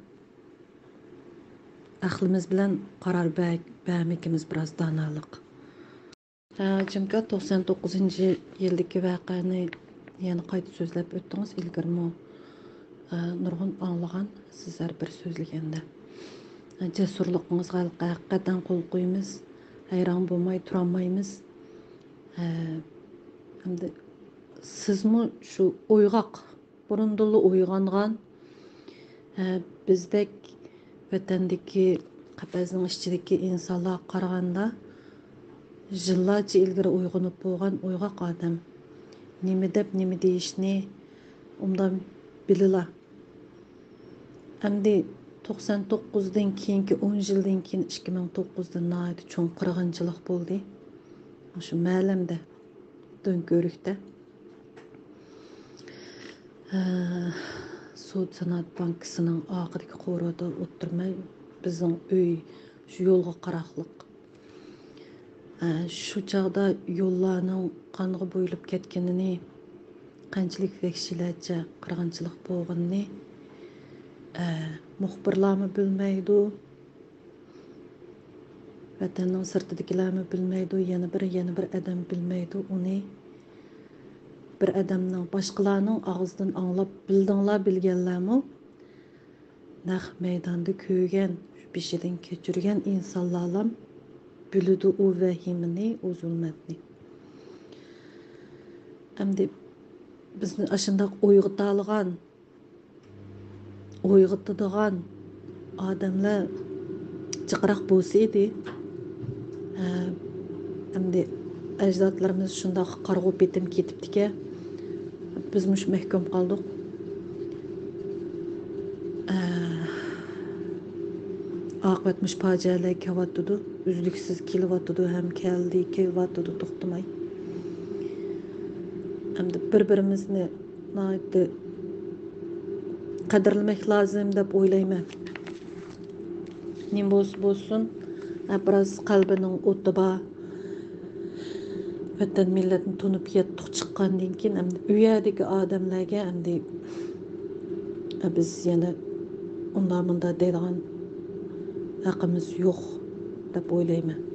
ئەقلىمىز بىلەن قارار بەر-، بەرمىكىمىز بىراز دانالىق. ھە، جىمكا، توقسان توققۇزىنچى يىلدىكى ۋەقەنى يەنە قايتا سۆزلەپ ئۆتتىڭىز. ئىلگىرىمۇ، ئە، نۇرغۇن ئاڭلىغان سىز ھەر بىر سۆزلىگەندە. ئە، جەسۇرلۇقىڭىزغا ھەقىقەتەن قول قويىمىز. ھەيران بولماي تۇرالمايمىز. ئە، ئەمدى سىزمۇ شۇ ئويغاق بۇرۇندىنلا ئويغانغان، ھە، بىزدەك ۋەتەندىكى، قەپەسنىڭ ئىچىدىكى ئىنسانلارغا قارىغاندا، يىللارچە ئىلگىرى ئويغىنىپ بولغان ئويغاق ئادەم. نېمە دەپ، نېمە دېيىشنى ئوبدان بىلىلا. ئەمدى توقسان توققۇزدىن كېيىنكى ئون يىلدىن كېيىن، ئىككى مىڭ توققۇزدا ناھايىتى چوڭ قىرغىنچىلىق بولدى. مۇشۇ مەلەمدە، دۆڭكۆۋرۈكتە. ئە، سودا سانائەت بانكىسىنىڭ ئارقىدىكى قورۇدا ئولتۇرىمەن. بىزنىڭ ئۆي شۇ يولغا قاراقلىق. ئە، شۇ چاغدا يوللارنىڭ قانغا بويىلىپ كەتكىنىنى، قانچىلىك ۋەھشىيلەرچە قىرغىنچىلىق بولغىنىنى، ئە، مۇخبىرلارمۇ بىلمەيدۇ. ۋەتەننىڭ سىرتىدىكىلەرمۇ بىلمەيدۇ، يەنە بىر، يەنە بىر ئادەم بىلمەيدۇ ئۇنى. بىر ئادەمنىڭ، باشقىلارنىڭ ئاغزىدىن ئاڭلاپ بىلدىڭلار، بىلگەنلەرمۇ نەق مەيداندا كۆرگەن، بېشىدىن كەچۈرگەن ئىنسانلارلام بىلىدۇ ئۇ ۋەھىمىنى، ئۇ زۇلمەتنى. ئەمدى بىزنى ئاشۇنداق ئويغىتالىغان، ئويغىتىدىغان ئادەملەر جىقراق بولسا ئىدى. ھە، ئەمدى ئەجدادلىرىمىز شۇنداق قارىغۇ پېتىم كېتىپتىكەن. بىز مۇشۇ مەھكۇم قالدۇق. ئە، ئاقىۋەت مۇشۇ پاجىئەلەر كېلىۋاتىدۇ. ئۈزلۈكسىز كېلىۋاتىدۇ ھەم كەلدى، كېلىۋاتىدۇ توختىماي. ئەمدى بىر-بىرىمىزنى ناھايىتى قەدىرلىمەك لازىم دەپ ئويلايمەن. نېمە بولسا بولسۇن، بىراز قەلبىنىڭ ئوتى بار. ۋەتەن مىللەتنى تونۇپ ياتلىق چىققاندىن كېيىن، ئەمدى ئۇ يەردىكى ئادەملەرگە ئەمدى، بىز يەنە ئۇنداق مۇنداق دەيدىغان ھەققىمىز يوق دەپ ئويلايمەن.